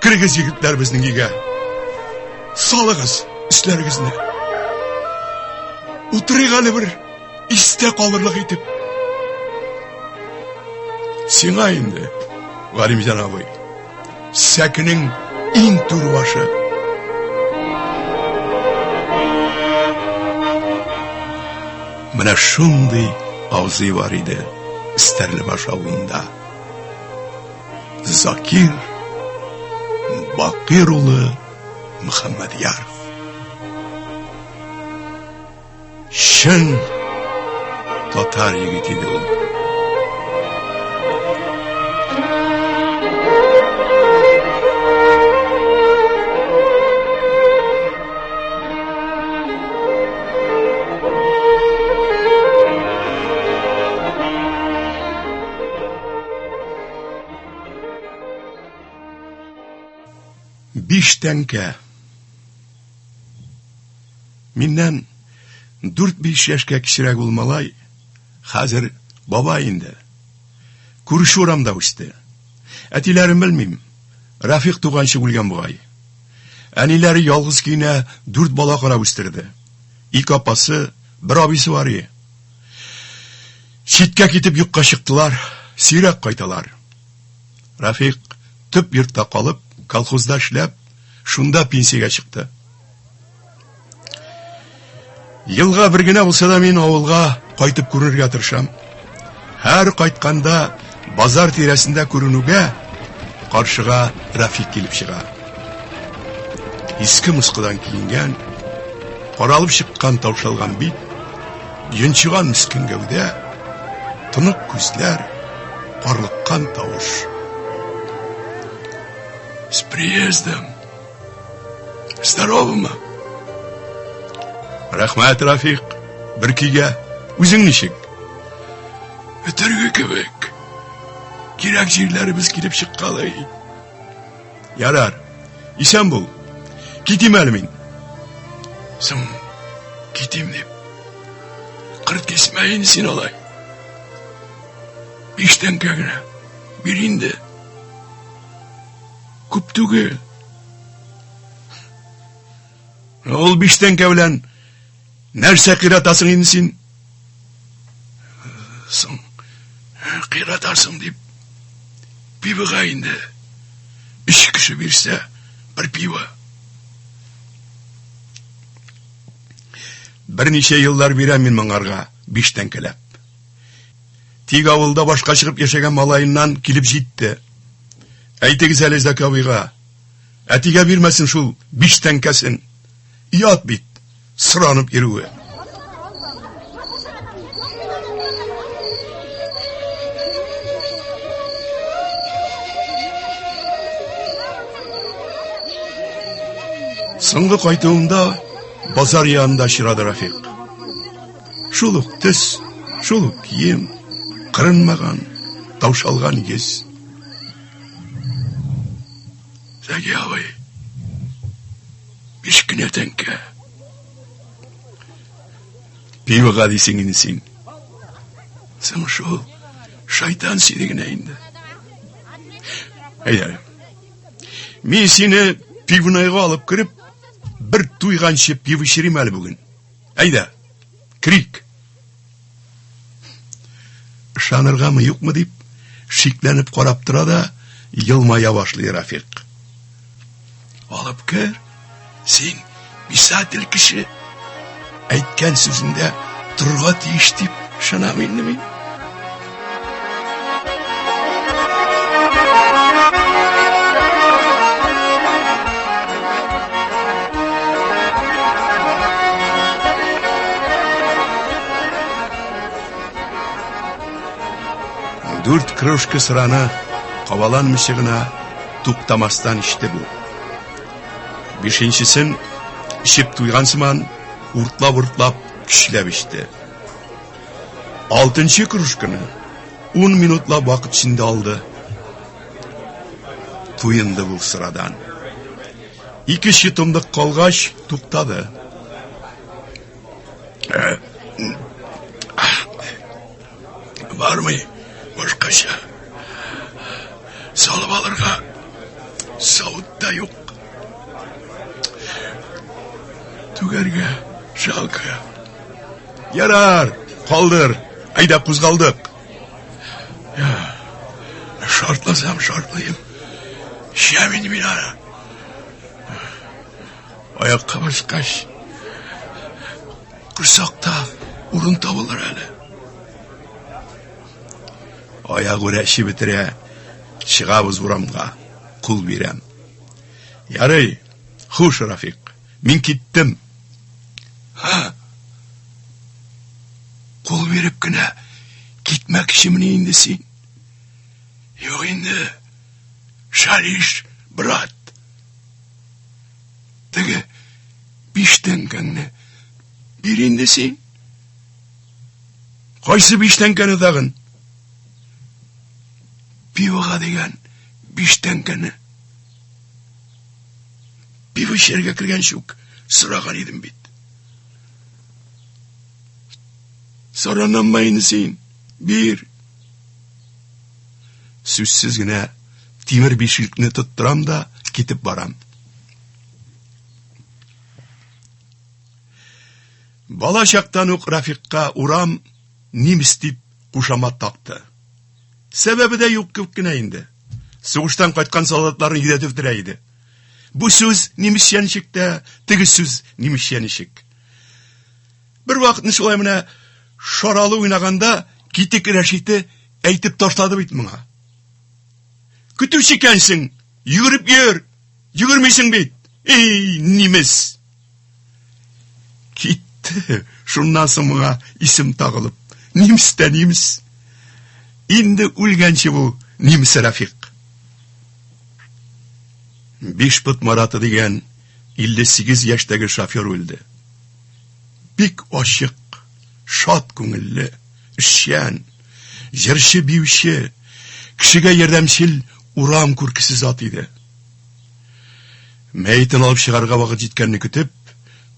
Керегез, егетләр, безнең өйгә. Салыгыз өсләрегезне. Утырыйк әле бер истә калырлык итеп. Сиңа инде, Галимҗан абый, сәкенең иң түр башы. Менә шундый абзый бар иде Стәрлебаш авылында. Закир Бакир улы Мөхәммәдьяров. Чын татар егете иде ул. Биш тәңкә. Миннән дүрт-биш яшькә кечерәк ул малай, хәзер баба инде. Күрше урамда үсте. Әтиләрен белмим. Рафик туганчы үлгән бугай. Әниләре ялгыз көенә дүрт бала карап үстерде. Ике апасы, бер абыйсы бар иде. Читкә китеп юкка чыктылар, сирәк кайталар. Рафик төп йортта калып, колхозда эшләп, шунда пенсиягә чыкты. Елга бер генә булса да мин авылга кайтып күрергә тырышам. Һәр кайтканда базар тирәсендә күренүгә каршыга Рафик килеп чыга. Иске мыскыдан киенгән, каралып чыккан таушалган бит, йончыган мискин гәүдә, тонык күзләр, карлыккан тавыш. С приездом! Здоровымы? Рәхмәт, Рафик. Бер көйгә. Үзең ничек? Өтерге кебек. Кирәк җирләребез килеп чыккалый. Ярар. Исән бул. Китим әле мин. Соң, китим дип. Кырт кисмә инде син алай. Биш тәңкә генә. Бир инде. Күп түгел. Ул биш тәңкә белән нәрсә кыйратасың инде син? Соң, кыйратасың дип, пивога инде. Өч кеше бирсә, бер пиво. Берничә еллар бирәм мин моңарга биш тәңкәләп. Тик авылда башка чыгып яшәгән малаеннан килеп җитте. Әйтегез әле Зәки абыйга. Әтигә бирмәсен шул биш тәңкәсен. Оят бит, соранып йөрүе. Соңгы кайтуымда базар янында очрады Рафик. Шул ук төс, шул ук кием, кырынмаган, таушалган йөз. Зәки абый, биш кенә тәңкә. Пивога дисең инде син. Соң шул шайтан сине генә инде. Әйдә. Мин сине пивнойга алып кереп, бер туйганчы пиво эчерим әле бүген. Әйдә, керик. Ышаныргамы, юкмы дип, шикләнеп карап тора да, елмая башлый Рафик. Алып кер, син писатель кеше. Әйткән сүзеңдә торырга тиеш дип ышанам инде мин. Дүрт кружка сыраны кабаланмыйча гына туктамастан эчте бу. Бишенчесен эчеп туйган сыман, уртлап-уртлап көчләп эчте. Алтынчы кружканы ун минутлап вакыт эчендә алды. Туенды бу сырадан. Икенче томлык калгач, туктады. Бармый башкача. Салып алырга савыт та юк. Түгәргә жалко. Ярар, калдыр. Әйдә кузгалдык. Шартласам шартлыйм. Эчәм инде мин аны. Аякка баскач, корсакта урын табылыр әле. Аягүрә эчеп бетерә. Чыгабыз урамга. Кул бирәм. Ярый, хуш, Рафик. Мин киттем. Ха! Кул биреп кенә китмәкчемени инде син? Юк инде. Шалиш, брат. Теге биш тәңкәңне бир инде син. Кайсы биш тәңкәне тагын? Пивога дигән биш тәңкәне. Пиво эчәргә кергәнче үк сораган идем бит. Саранланма инде син, бир. Сүзсез генә тимер бишлекне тоттырам да китеп барам. Бала чактан ук Рафикка урам немец дип кушамат такты. Сәбәбе дә юк кебек кенә инде. Сугыштан кайткан солдатларны йөдәтеп бетерә иде. Бу сүз немецчә ничек тә, теге сүз немецчә ничек. Бер вакытны шулай менә шаралы уйнаганда Китек Рәшите әйтеп ташлады бит моңа. Көтүче икәнсең, йөгереп йөр, йөгермисең бит. Эй, немец! Китте. Шуннан соң моңа исем тагылып. Немец тә немец. Инде үлгәнче бу немец Рафик. Биш пот Мараты дигән 58 яшьтәге шофер үлде. Бик ачык, шат күңелле, эшчән, җырчы-биюче, кешегә ярдәмчел урам күркесе зат иде. Мәетен алып чыгарга вакыт җиткәнне көтеп,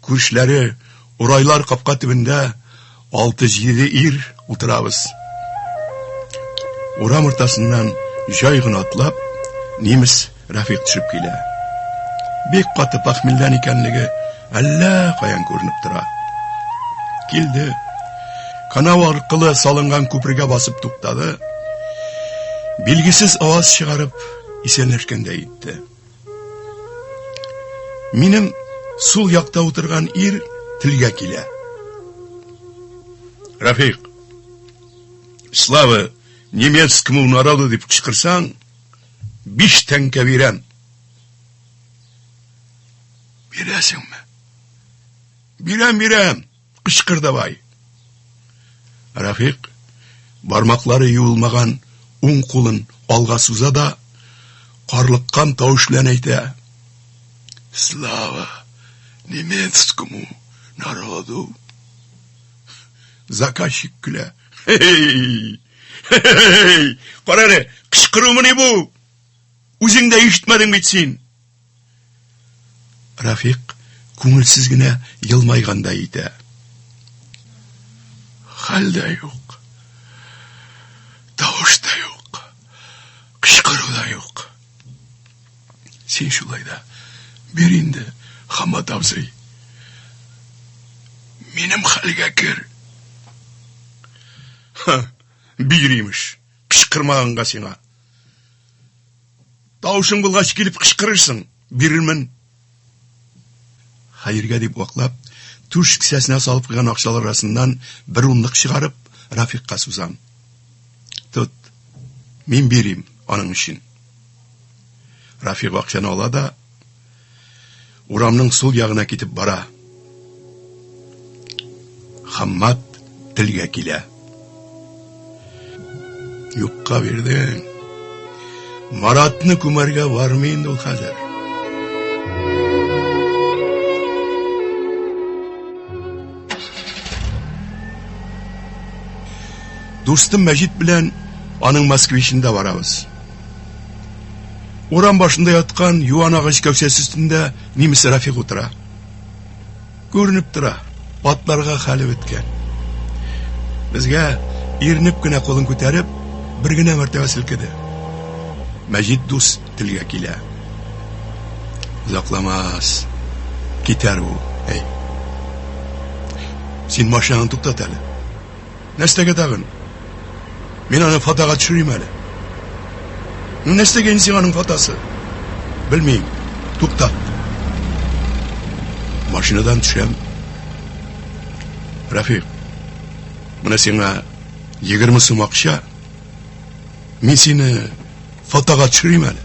күршеләре, урайлар капка төбендә алты-җиде ир утырабыз. Урам уртасыннан җай гына атлап, немец Рафик төшеп килә. Бик каты пахмельдән икәнлеге әллә каян күренеп тора. Килде. Канау аркылы салынган күпергә басып туктады. Билгесез аваз чыгарып, исәнләшкәндәй итте. Минем сул якта утырган ир телгә килә. Рафик, слава немецкому народу дип кычкырсаң, биш тәңкә бирәм. Бирәсеңме? Бирәм, бирәм. Кычкыр давай. Рафик бармаклары юылмаган уң кулын алга суза да, карлыккан тавыш белән әйтә. Слава немецкому народу. Заказчик көлә. Хей! Хей! Кара әле, кычкырумыни бу? Үзең дә ишетмәдең бит син. Рафик күңелсез генә елмайгандай итә. Хәл дә юк. Тавыш та юк. Кычкыру да юк. Син шулай да бир инде, Хамат абзый. Минем хәлгә кер. Ха, бир имеш. Кычкырмаганга сиңа. Тавышың булгач килеп кычкырырсың, бирермен. Хәергә дип ваклап, түш кесәсенә салып куйган акчалар арасыннан бер унлык чыгарып, Рафикка сузам. Тот, мин бирим аның өчен. Рафик акчаны ала да, урамның сул ягына китеп бара. Хаммат телгә килә. Юкка бирдең. Маратны күмәргә бармый инде ул хәзер. Дустым Мәҗит белән аның москвичында барабыз. Урам башында яткан юан агач кәүсәсе өстендә немец Рафик утыра. Күренеп тора, атларга хәле беткән. Безгә иренеп кенә кулын күтәреп, бер генә мәртәбә селкеде. Мәҗит дус телгә килә. Озакламас, китәр бу, әй. Син машинаны туктат әле. Нәрсәгә тагын? Мин аны фотога төшерим әле. Ну, нәрсәгә инде сиңа аның фотосы? Белмим. Туктат. Машинадан төшәм. Рафик, менә сиңа 20 сум акча. Мин сине фотога төшерим әле.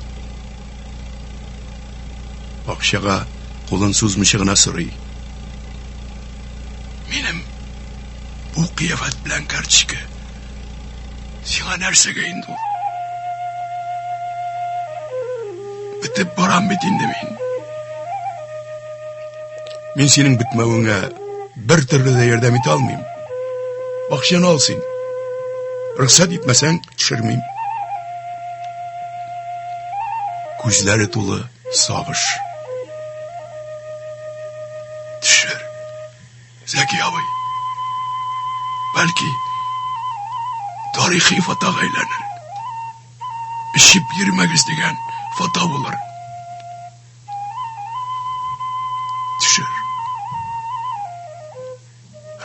Акчага кулын сузмыйча гына сорый. Минем бу кыяфәт белән карточка сиңа нәрсәгә инде ул? Бетеп барам бит инде мин. Мин синең бетмәвеңә бер төрле дә ярдәм итә алмыйм. Акчаны ал син. Рөхсәт итмәсәң, төшермим. Күзләре тулы сагыш. Төшер. Зәки абый. Бәлки, тарихи фотога әйләнер. Эчеп йөрмәгез дигән фото булыр. Төшер.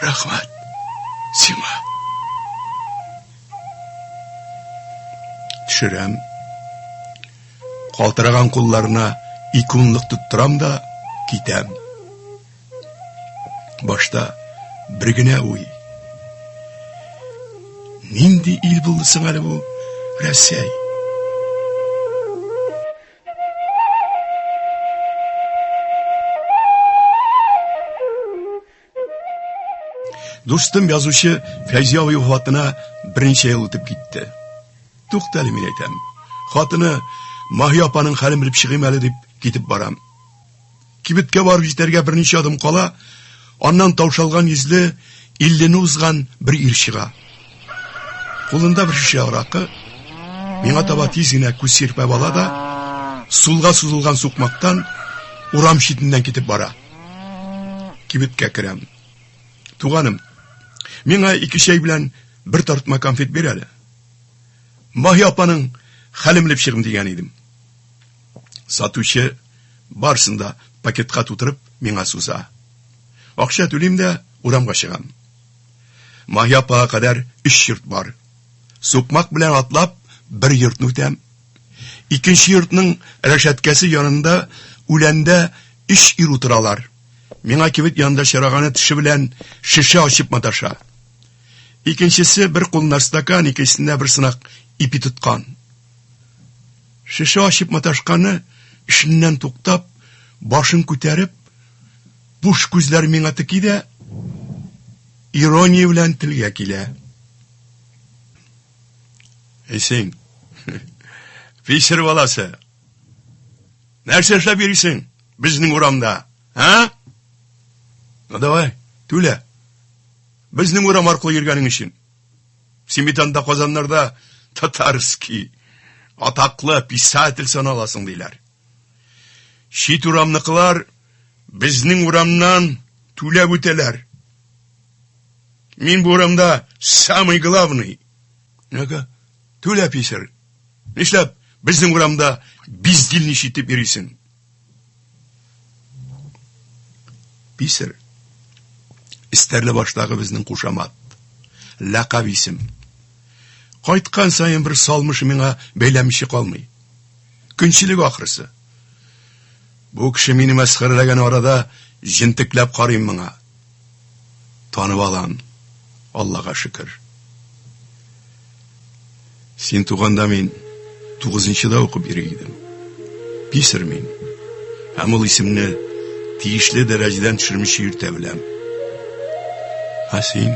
Рәхмәт сиңа. Төшерәм. Калтыраган кулларына икунлык тоттырам да китәм. Башта бер генә уй. Нинди ил булды соң әле бу Рәсәй? Дустым язучы Фәйзи абый вафатына берничә ел үтеп китте. Тукта әле, мин әйтәм. Хатыны Маһи апаның хәлен белеп чыгыйм әле дип китеп барам. Кибеткә барып җитәргә берничә адым кала, аннан таушалган йөзле, иллене узган бер ир чыга. Кулында бер шешә аракы, миңа таба тиз генә күз сирпәп ала да, сулга сузылган сукмактан урам читеннән китеп бара. Кибеткә керәм. Туганым, миңа ике чәй белән бер тартма конфет бир әле. Маһи апаның хәлен белеп чыгым дигән идем. Сатучы барысын да пакетка тутырып миңа суза. Акча түлим дә урамга чыгам. Маһи апага кадәр өч йорт бар. Сукмак белән атлап бер йортны үтәм. Икенче йортның рәшәткәсе янында үләндә өч ир утыралар. Миңа кибет янында чыраганы теше белән шешә ачып маташа. Икенчесе бер кулына стакан, икенчесендә бер сынак ипи тоткан. Шешә ачып маташканы эшеннән туктап, башын күтәреп, буш күзләр миңа теки дә, ирония белән телгә килә. Эй син, писер баласы, нәрсә эшләп йөрисең безнең урамда, а? Ну давай, түлә. Безнең урам аркылы йөргәнең өчен. Син бит анда Казаннарда татарский, атаклы писатель саналасың, диләр. Чит урамныкылар безнең урамнан түләп үтәләр. Мин бу урамда самый главный. Ну-ка, түлә, писарь. Нишләп безнең урамда бездельничать итеп йөрисең? Писер. Эстәрле баштагы безнең кушамат. Ләкаб исем. Кайткан саен бер салмыш миңа бәйләмичә калмый. Көнчелек ахрысы. Бу кеше мине мәсхәрәләгән арада җентекләп карыйм моңа. Танып алам, Аллага шөкер. Син туганда мин тугызынчыда укып йөри идем. Писарь мин. Һәм ул исемне тиешле дәрәҗәдән төшермичә йөртә беләм. Ә син?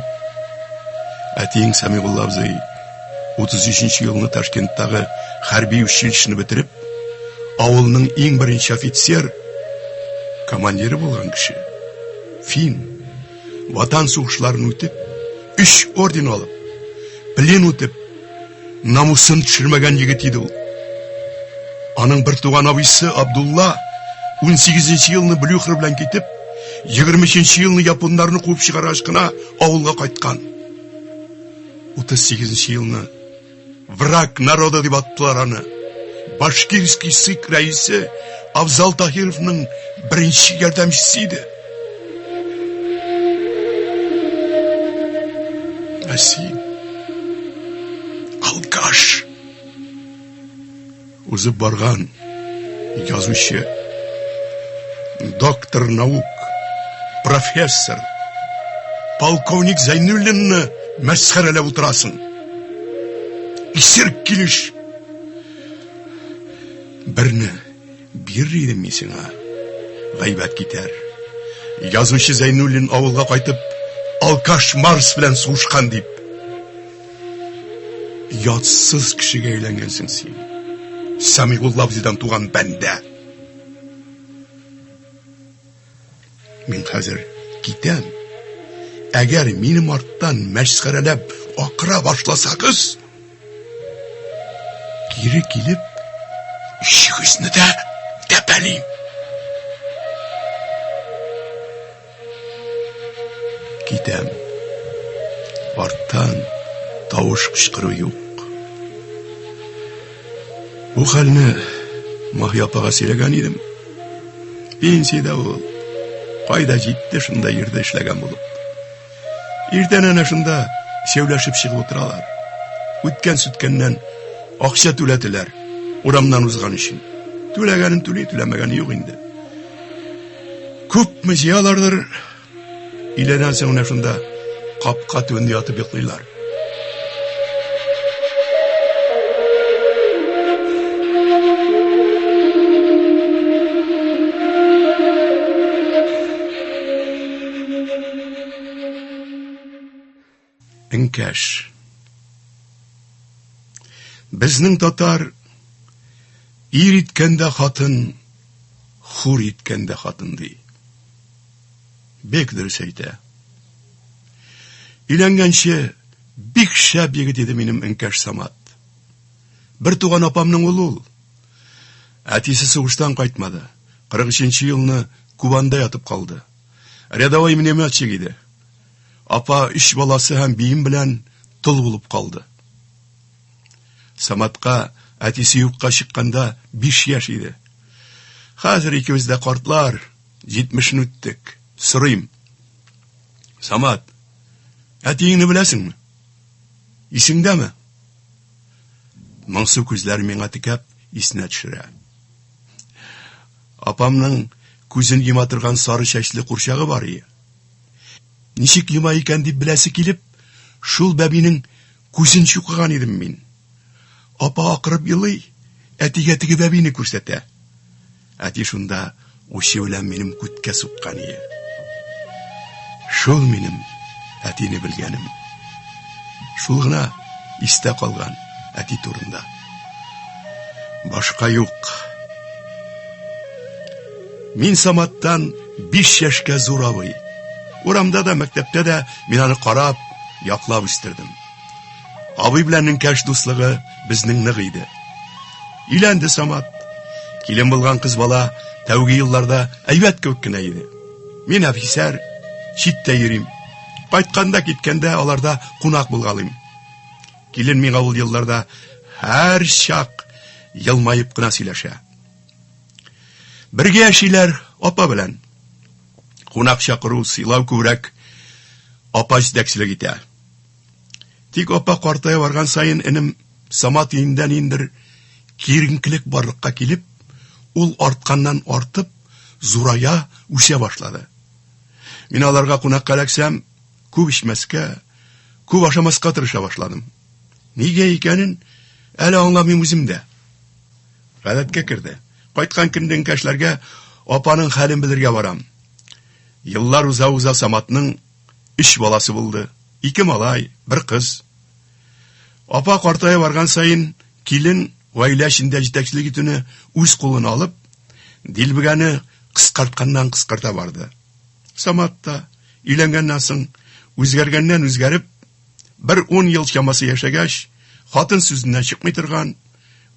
Әтиең Сәмигулла абзый 33 елны Ташкенттагы хәрби училищены бетереп, авылның иң беренче офицер, командиры булган кеше. Фин. Ватан сугышларын үтеп, өч орден алып, плен үтеп, намусын төшермәгән егет иде ул. Аның бер туган абыйсы Абдулла 18 елны Блюхер белән китеп, 23 елны японнарны куып чыгаргач кына авылга кайткан. 38 елны враг народа дип аттылар аны. Башкирский ЦИК рәисе Абзал Таһировның беренче ярдәмчесе иде. Ә син алкаш. Узып барган язучы, доктор наук, профессор, полковник Зәйнуллинны мәсхәрәләп утырасың. Исерек килеш. Берне бирер идем мин сиңа. Гайбәт китәр. Язучы Зәйнуллин авылга кайтып, алкаш Марс белән сугышкан дип. Ятсыз кешегә әйләнгәнсең син. Сәмигулла абзыйдан туган бәндә. Мин хәзер китәм. Әгәр минем арттан мәсхәрәләп акыра башласагыз, кире килеп, өчегезне дә тәпәлим. Китәм. Арттан тавыш кычкыру юк. Бу хәлне Маһи апага сөйләгән идем. Пенсиядә ул. Кайда җитте, шунда йөрде эшләгән булып. Иртән әнә шунда шәүләшеп чыгып утыралар. Үткән-сүткәннән акча түләтеләр урамнан узган өчен. Түләгәнен түли, түләмәгәне юк инде. Күпме җыялардыр, өйләдән соң менә шунда капка төбендә ятып йоклыйлар. Энкәш. Безнең татар ир иткәндә хатын, хур иткәндә хатын ди. Бик дөрес әйтә. Өйләнгәнче бик шәп егет иде минем Энкәш Самат. Бер туган апамның улы ул. Әтисе сугыштан кайтмады. 43 елны Кубанда ятып калды. Рядовой минометчик иде. Апа өч баласы һәм бием белән тол булып калды. Саматка әтисе юкка чыкканда 5 яшь иде. Хәзер икебез дә картлар, җитмешен үттек. Сорыйм. Самат, әтиеңне беләсеңме? Исеңдәме? Моңсу күзләр миңа текәп исенә төшерә. Апамның күзен йома торган сары чәчле курчагы бар ие. Ничек йома икән дип беләсе килеп, шул бәбинең күзен чукыган идем мин. Апа акырып елый, әтигә теге бәбине күрсәтә. Әти шунда учы белән минем күткә суккан ие. Шул минем әтине белгәнем. Шул гына истә калган әти турында. Башка юк. Мин Саматтан 5 яшькә зур абый. Урамда да, мәктәптә дә мин аны карап, яклап үстердем. Абый белән Нкәш дуслыгы безнең нык иде. Өйләнде Самат. Килен булган кыз бала тәүге елларда әйбәт кебек кенә иде. Мин әфисәр, читтә йөрим. Кайтканда киткәндә аларда кунак булгалыйм. Килен миңа ул елларда һәр чак елмаеп кына сөйләшә. Бергә яшиләр апа белән. Кунак чакыру, сыйлау күбрәк апа җитәкчелек итә. Тик апа картая барган саен энем Самат өендә ниндер киеренкелек барлыкка килеп, ул артканнан артып, зурая, үсә башлады. Мин аларга кунакка эләксәм, күп эчмәскә, күп ашамаска тырыша башладым. Нигә икәнен әле аңламыйм үзем дә. Гадәткә керде. Кайткан көнне кәшләргә апаның хәлен белергә барам. Еллар уза-уза Саматның өч баласы булды. Ике малай, бер кыз. Апа картая барган саен килен гаилә эчендә җитәкчелек итүне үз кулына алып, дилбегәне кыскартканнан кыскарта барды. Самат та өйләнгәннән соң үзгәргәннән үзгәреп, бер ун ел чамасы яшәгәч, хатын сүзеннән чыкмый торган,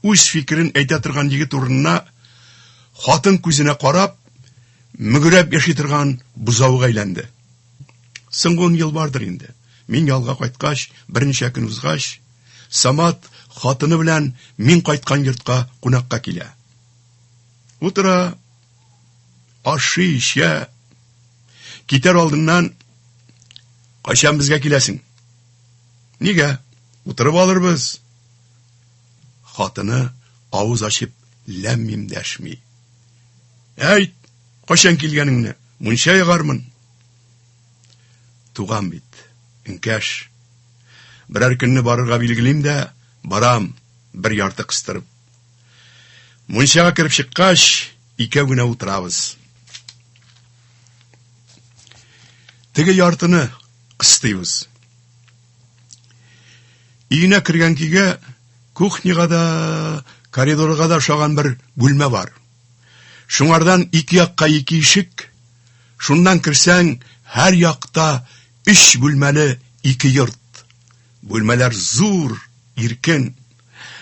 үз фикерен әйтә торган егет урынына хатын күзенә карап, мөгрәп яши торган бозауга әйләнде. Соңгы ун ел бардыр инде. Мин ялга кайткач, берничә көн узгач, Самат хатыны белән мин кайткан йортка кунакка килә. Утыра, ашый, эчә. Китәр алдыннан кайчан безгә киләсең? Нигә? Утырып алырбыз. Хатыны авыз ачып ләм-мим дәшми. Әйт, кайчан килгәнеңне, мунча ягармын. Туган бит, энкәш. Берәр көнне барырга билгелим дә, барам, бер ярты кыстырып. Мунчага кереп чыккач, икәү генә утырабыз. Теге яртыны кыстыйбыз. Өенә кергән көйгә кухняга да, коридорга да ошаган бер бүлмә бар. Шуңардан ике якка ике ишек, шуннан керсәң, һәр якта өч бүлмәле ике йорт. Бүлмәләр зур, иркен.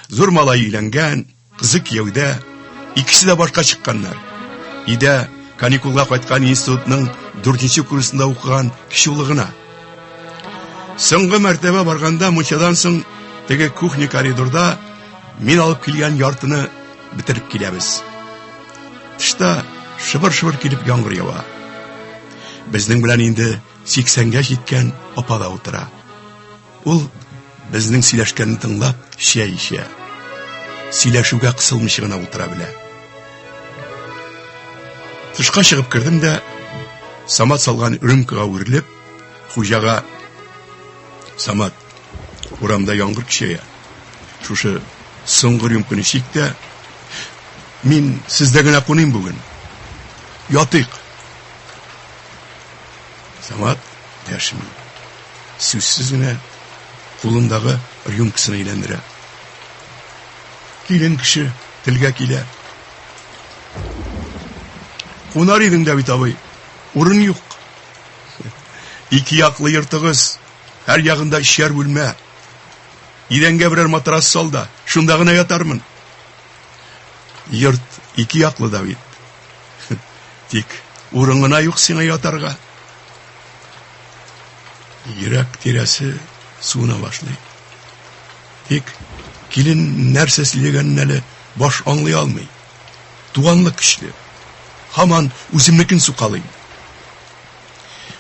Зур малай өйләнгән, кызы кияүдә. Икесе дә башка чыкканнар. Өйдә каникулга кайткан институтның дүртенче курсында укыган кече улы гына. Соңгы мәртәбә барганда мунчадан соң теге кухня коридорда мин алып килгән яртыны бетереп киләбез. Тышта шыбыр-шыбыр килеп яңгыр ява. Безнең белән инде сиксәнгә җиткән апа да утыра. Ул безнең сөйләшкәнне тыңлап чәй эчә. Сөйләшүгә кысылмыйча гына утыра белә. Тышка чыгып кердем дә, Самат салган рюмкага үрелеп, хуҗага Самат, урамда яңгыр көчәя. Шушы соңгы рюмканы чик тә, мин сездә генә куныйм бүген. Ятыйк. Самат дәшми. Сүзсез генә кулындагы рюмкасын әйләндерә. Килен кеше телгә килә. Кунар идең дә бит, абый. Урын юк. Ике яклы йортыгыз, һәр ягында өчәр бүлмә. Идәнгә берәр матрас сал да, шунда гына ятармын. Йорт ике яклы да бит. Тик урын гына юк сиңа ятарга. Йөрәк тирәсе суына башлый. Тик килен нәрсә сөйләгәнен әле баш аңлый алмый. Туганлык көчле. Һаман үземнекен сукалыйм.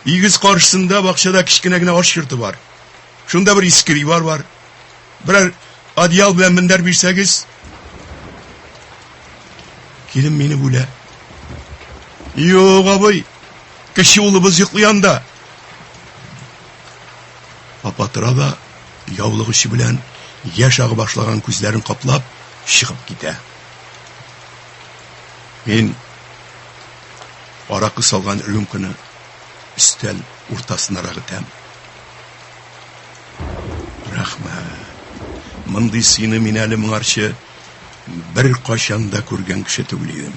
Өегез каршысында бакчада кечкенә генә аш йорты бар. Шунда бер иске дивар бар. Берәр одеял белән мендәр бирсәгез, килен мине бүлә. Юк, абый, кече улыбыз йоклый анда. Апа тора да, яулык очы белән яшь ага башлаган күзләрен каплап, чыгып китә. Мин аракы салган рюмканы өстәл уртасынарак этәм. Рәхмәт. Мондый сыйны мин әле моңарчы беркайчан да күргән кеше түгел идем.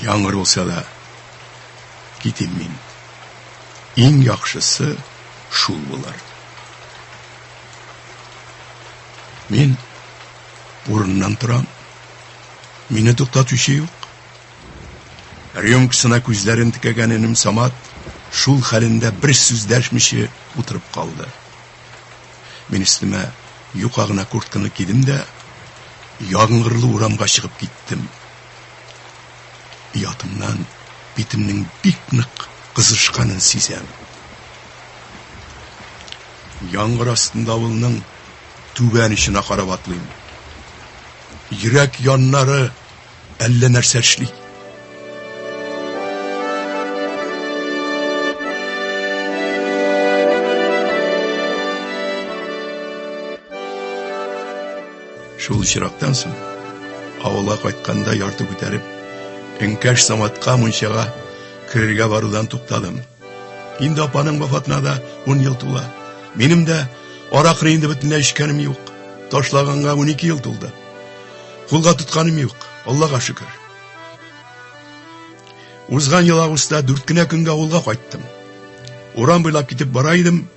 Яңгыр булса да, китим мин. Иң яхшысы шул булыр. Мин урыннан торам. Мине туктатучы юк. Рюмкасына күзләрен текәгән энем Самат шул хәлендә бер сүз дәшмичә утырып калды. Мин өстемә юка гына куртканы кидем дә, яңгырлы урамга чыгып киттем. Оятымнан битемнең бик нык кызышканын сизәм. Яңгыр астында авылның түбән очына карап атлыйм. Йөрәк яннары әллә нәрсә эшли. Шул очрактан соң авылга кайтканда ярты күтәреп, Энкәш Саматка мунчага керергә барудан туктадым. Инде апаның вафатына да 10 ел тула. Минем дә аракыны инде бөтенләй эчкәнем юк. Ташлаганга 12 ел тулды. Кулга тотканым юк, Аллага шөкер. Узган ел августта дүрт кенә көнгә авылга кайттым. Урам буйлап китеп бара идем,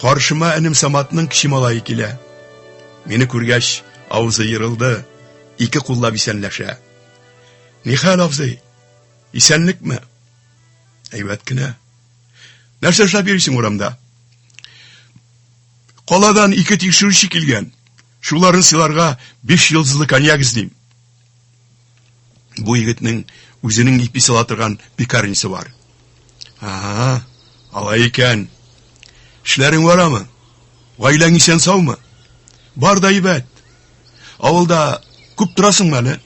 каршыма энем Саматның кече малае килә. Мине күргәч, авызы ерылды, ике куллап исәнләшә. Нихәл, абзый? Исәнлекме? Әйбәт кенә. Нәрсә эшләп йөрисең урамда? Каладан ике тикшерүче килгән. Шуларын сыйларга биш йолдызлы коньяк эзлим. Бу егетнең үзенең ипи сала торган пекарнясы бар. Ага, алай икән. Эшләрең барамы? Гаиләң исән саумы? Бар да әйбәт. Авылда күп торасыңмы әле?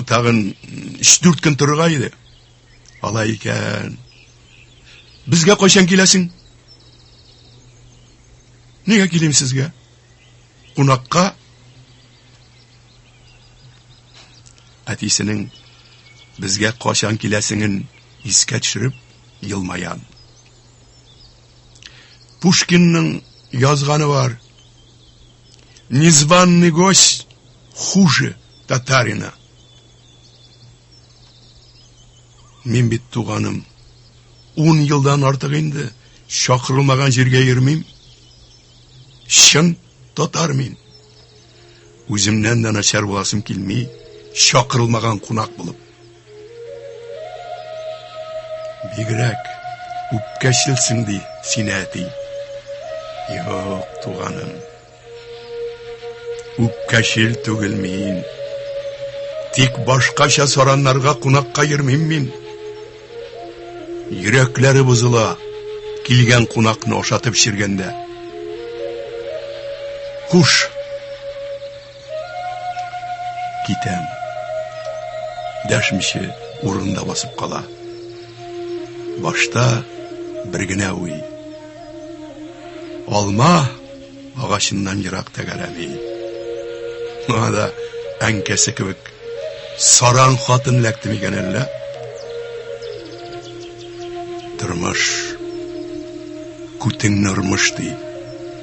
Тагын 3-4 көн торырга иде. Алай икән. Безгә кайчан киләсең? Нигә килим сезгә? Кунакка? Әтисенең безгә кайчан киләсеңен искә төшереп елмаян. Пушкинның язганы бар. Незваный гость хуже татарина. Мин бит туганым. Ун елдан артык инде чакырылмаган җиргә йөрмим. Чын татар мин. Үземнән дә начар буласым килми, чакырылмаган кунак булып. Бигрәк үпкәчелсең ди сине әти. Юк, туганым. Үпкәчел түгел мин. Тик башкача сараннарга кунакка йөрмим мин. Йөрәкләре бозыла, килгән кунакны ашатып эчергәндә. Хуш. Китәм. Дәшмичә урынында басып кала. Башта бер генә уй. Алма агачыннан ерак тәгәрәми. Моңа да әнкәсе кебек саран хатын эләкте микән әллә? Тормыш күтеңне ормыш ди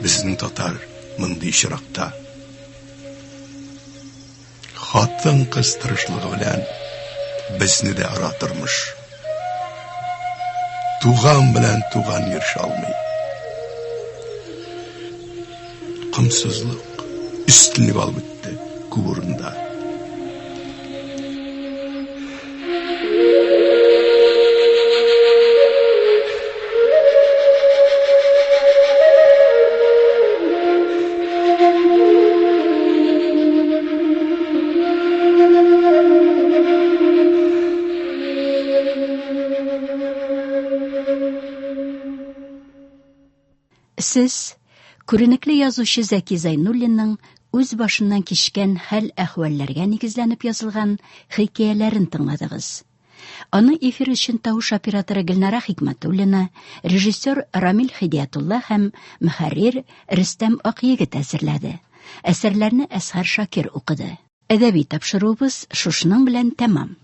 безнең татар мондый очракта. Хатын-кыз тырышлыгы белән безне дә ора тормыш. Туган белән туган йөрешә алмый. Комсызлык өстенлек алып үтте күп урында. Сез күренекле язучы Зәки Зәйнуллинның үз башыннан кичкән хәл-әхвәлләргә нигезләнеп язылган хикәяләрен тыңладыгыз. Аны эфир өчен тавыш операторы Гөлнара Хикмәтуллина, режиссер Рамил Хидиятулла һәм мөхәррир Рөстәм Акъегет әзерләде. Әсәрләрне Әсхәр Шакир укыды. Әдәби тапшыруыбыз шушының белән тәмам.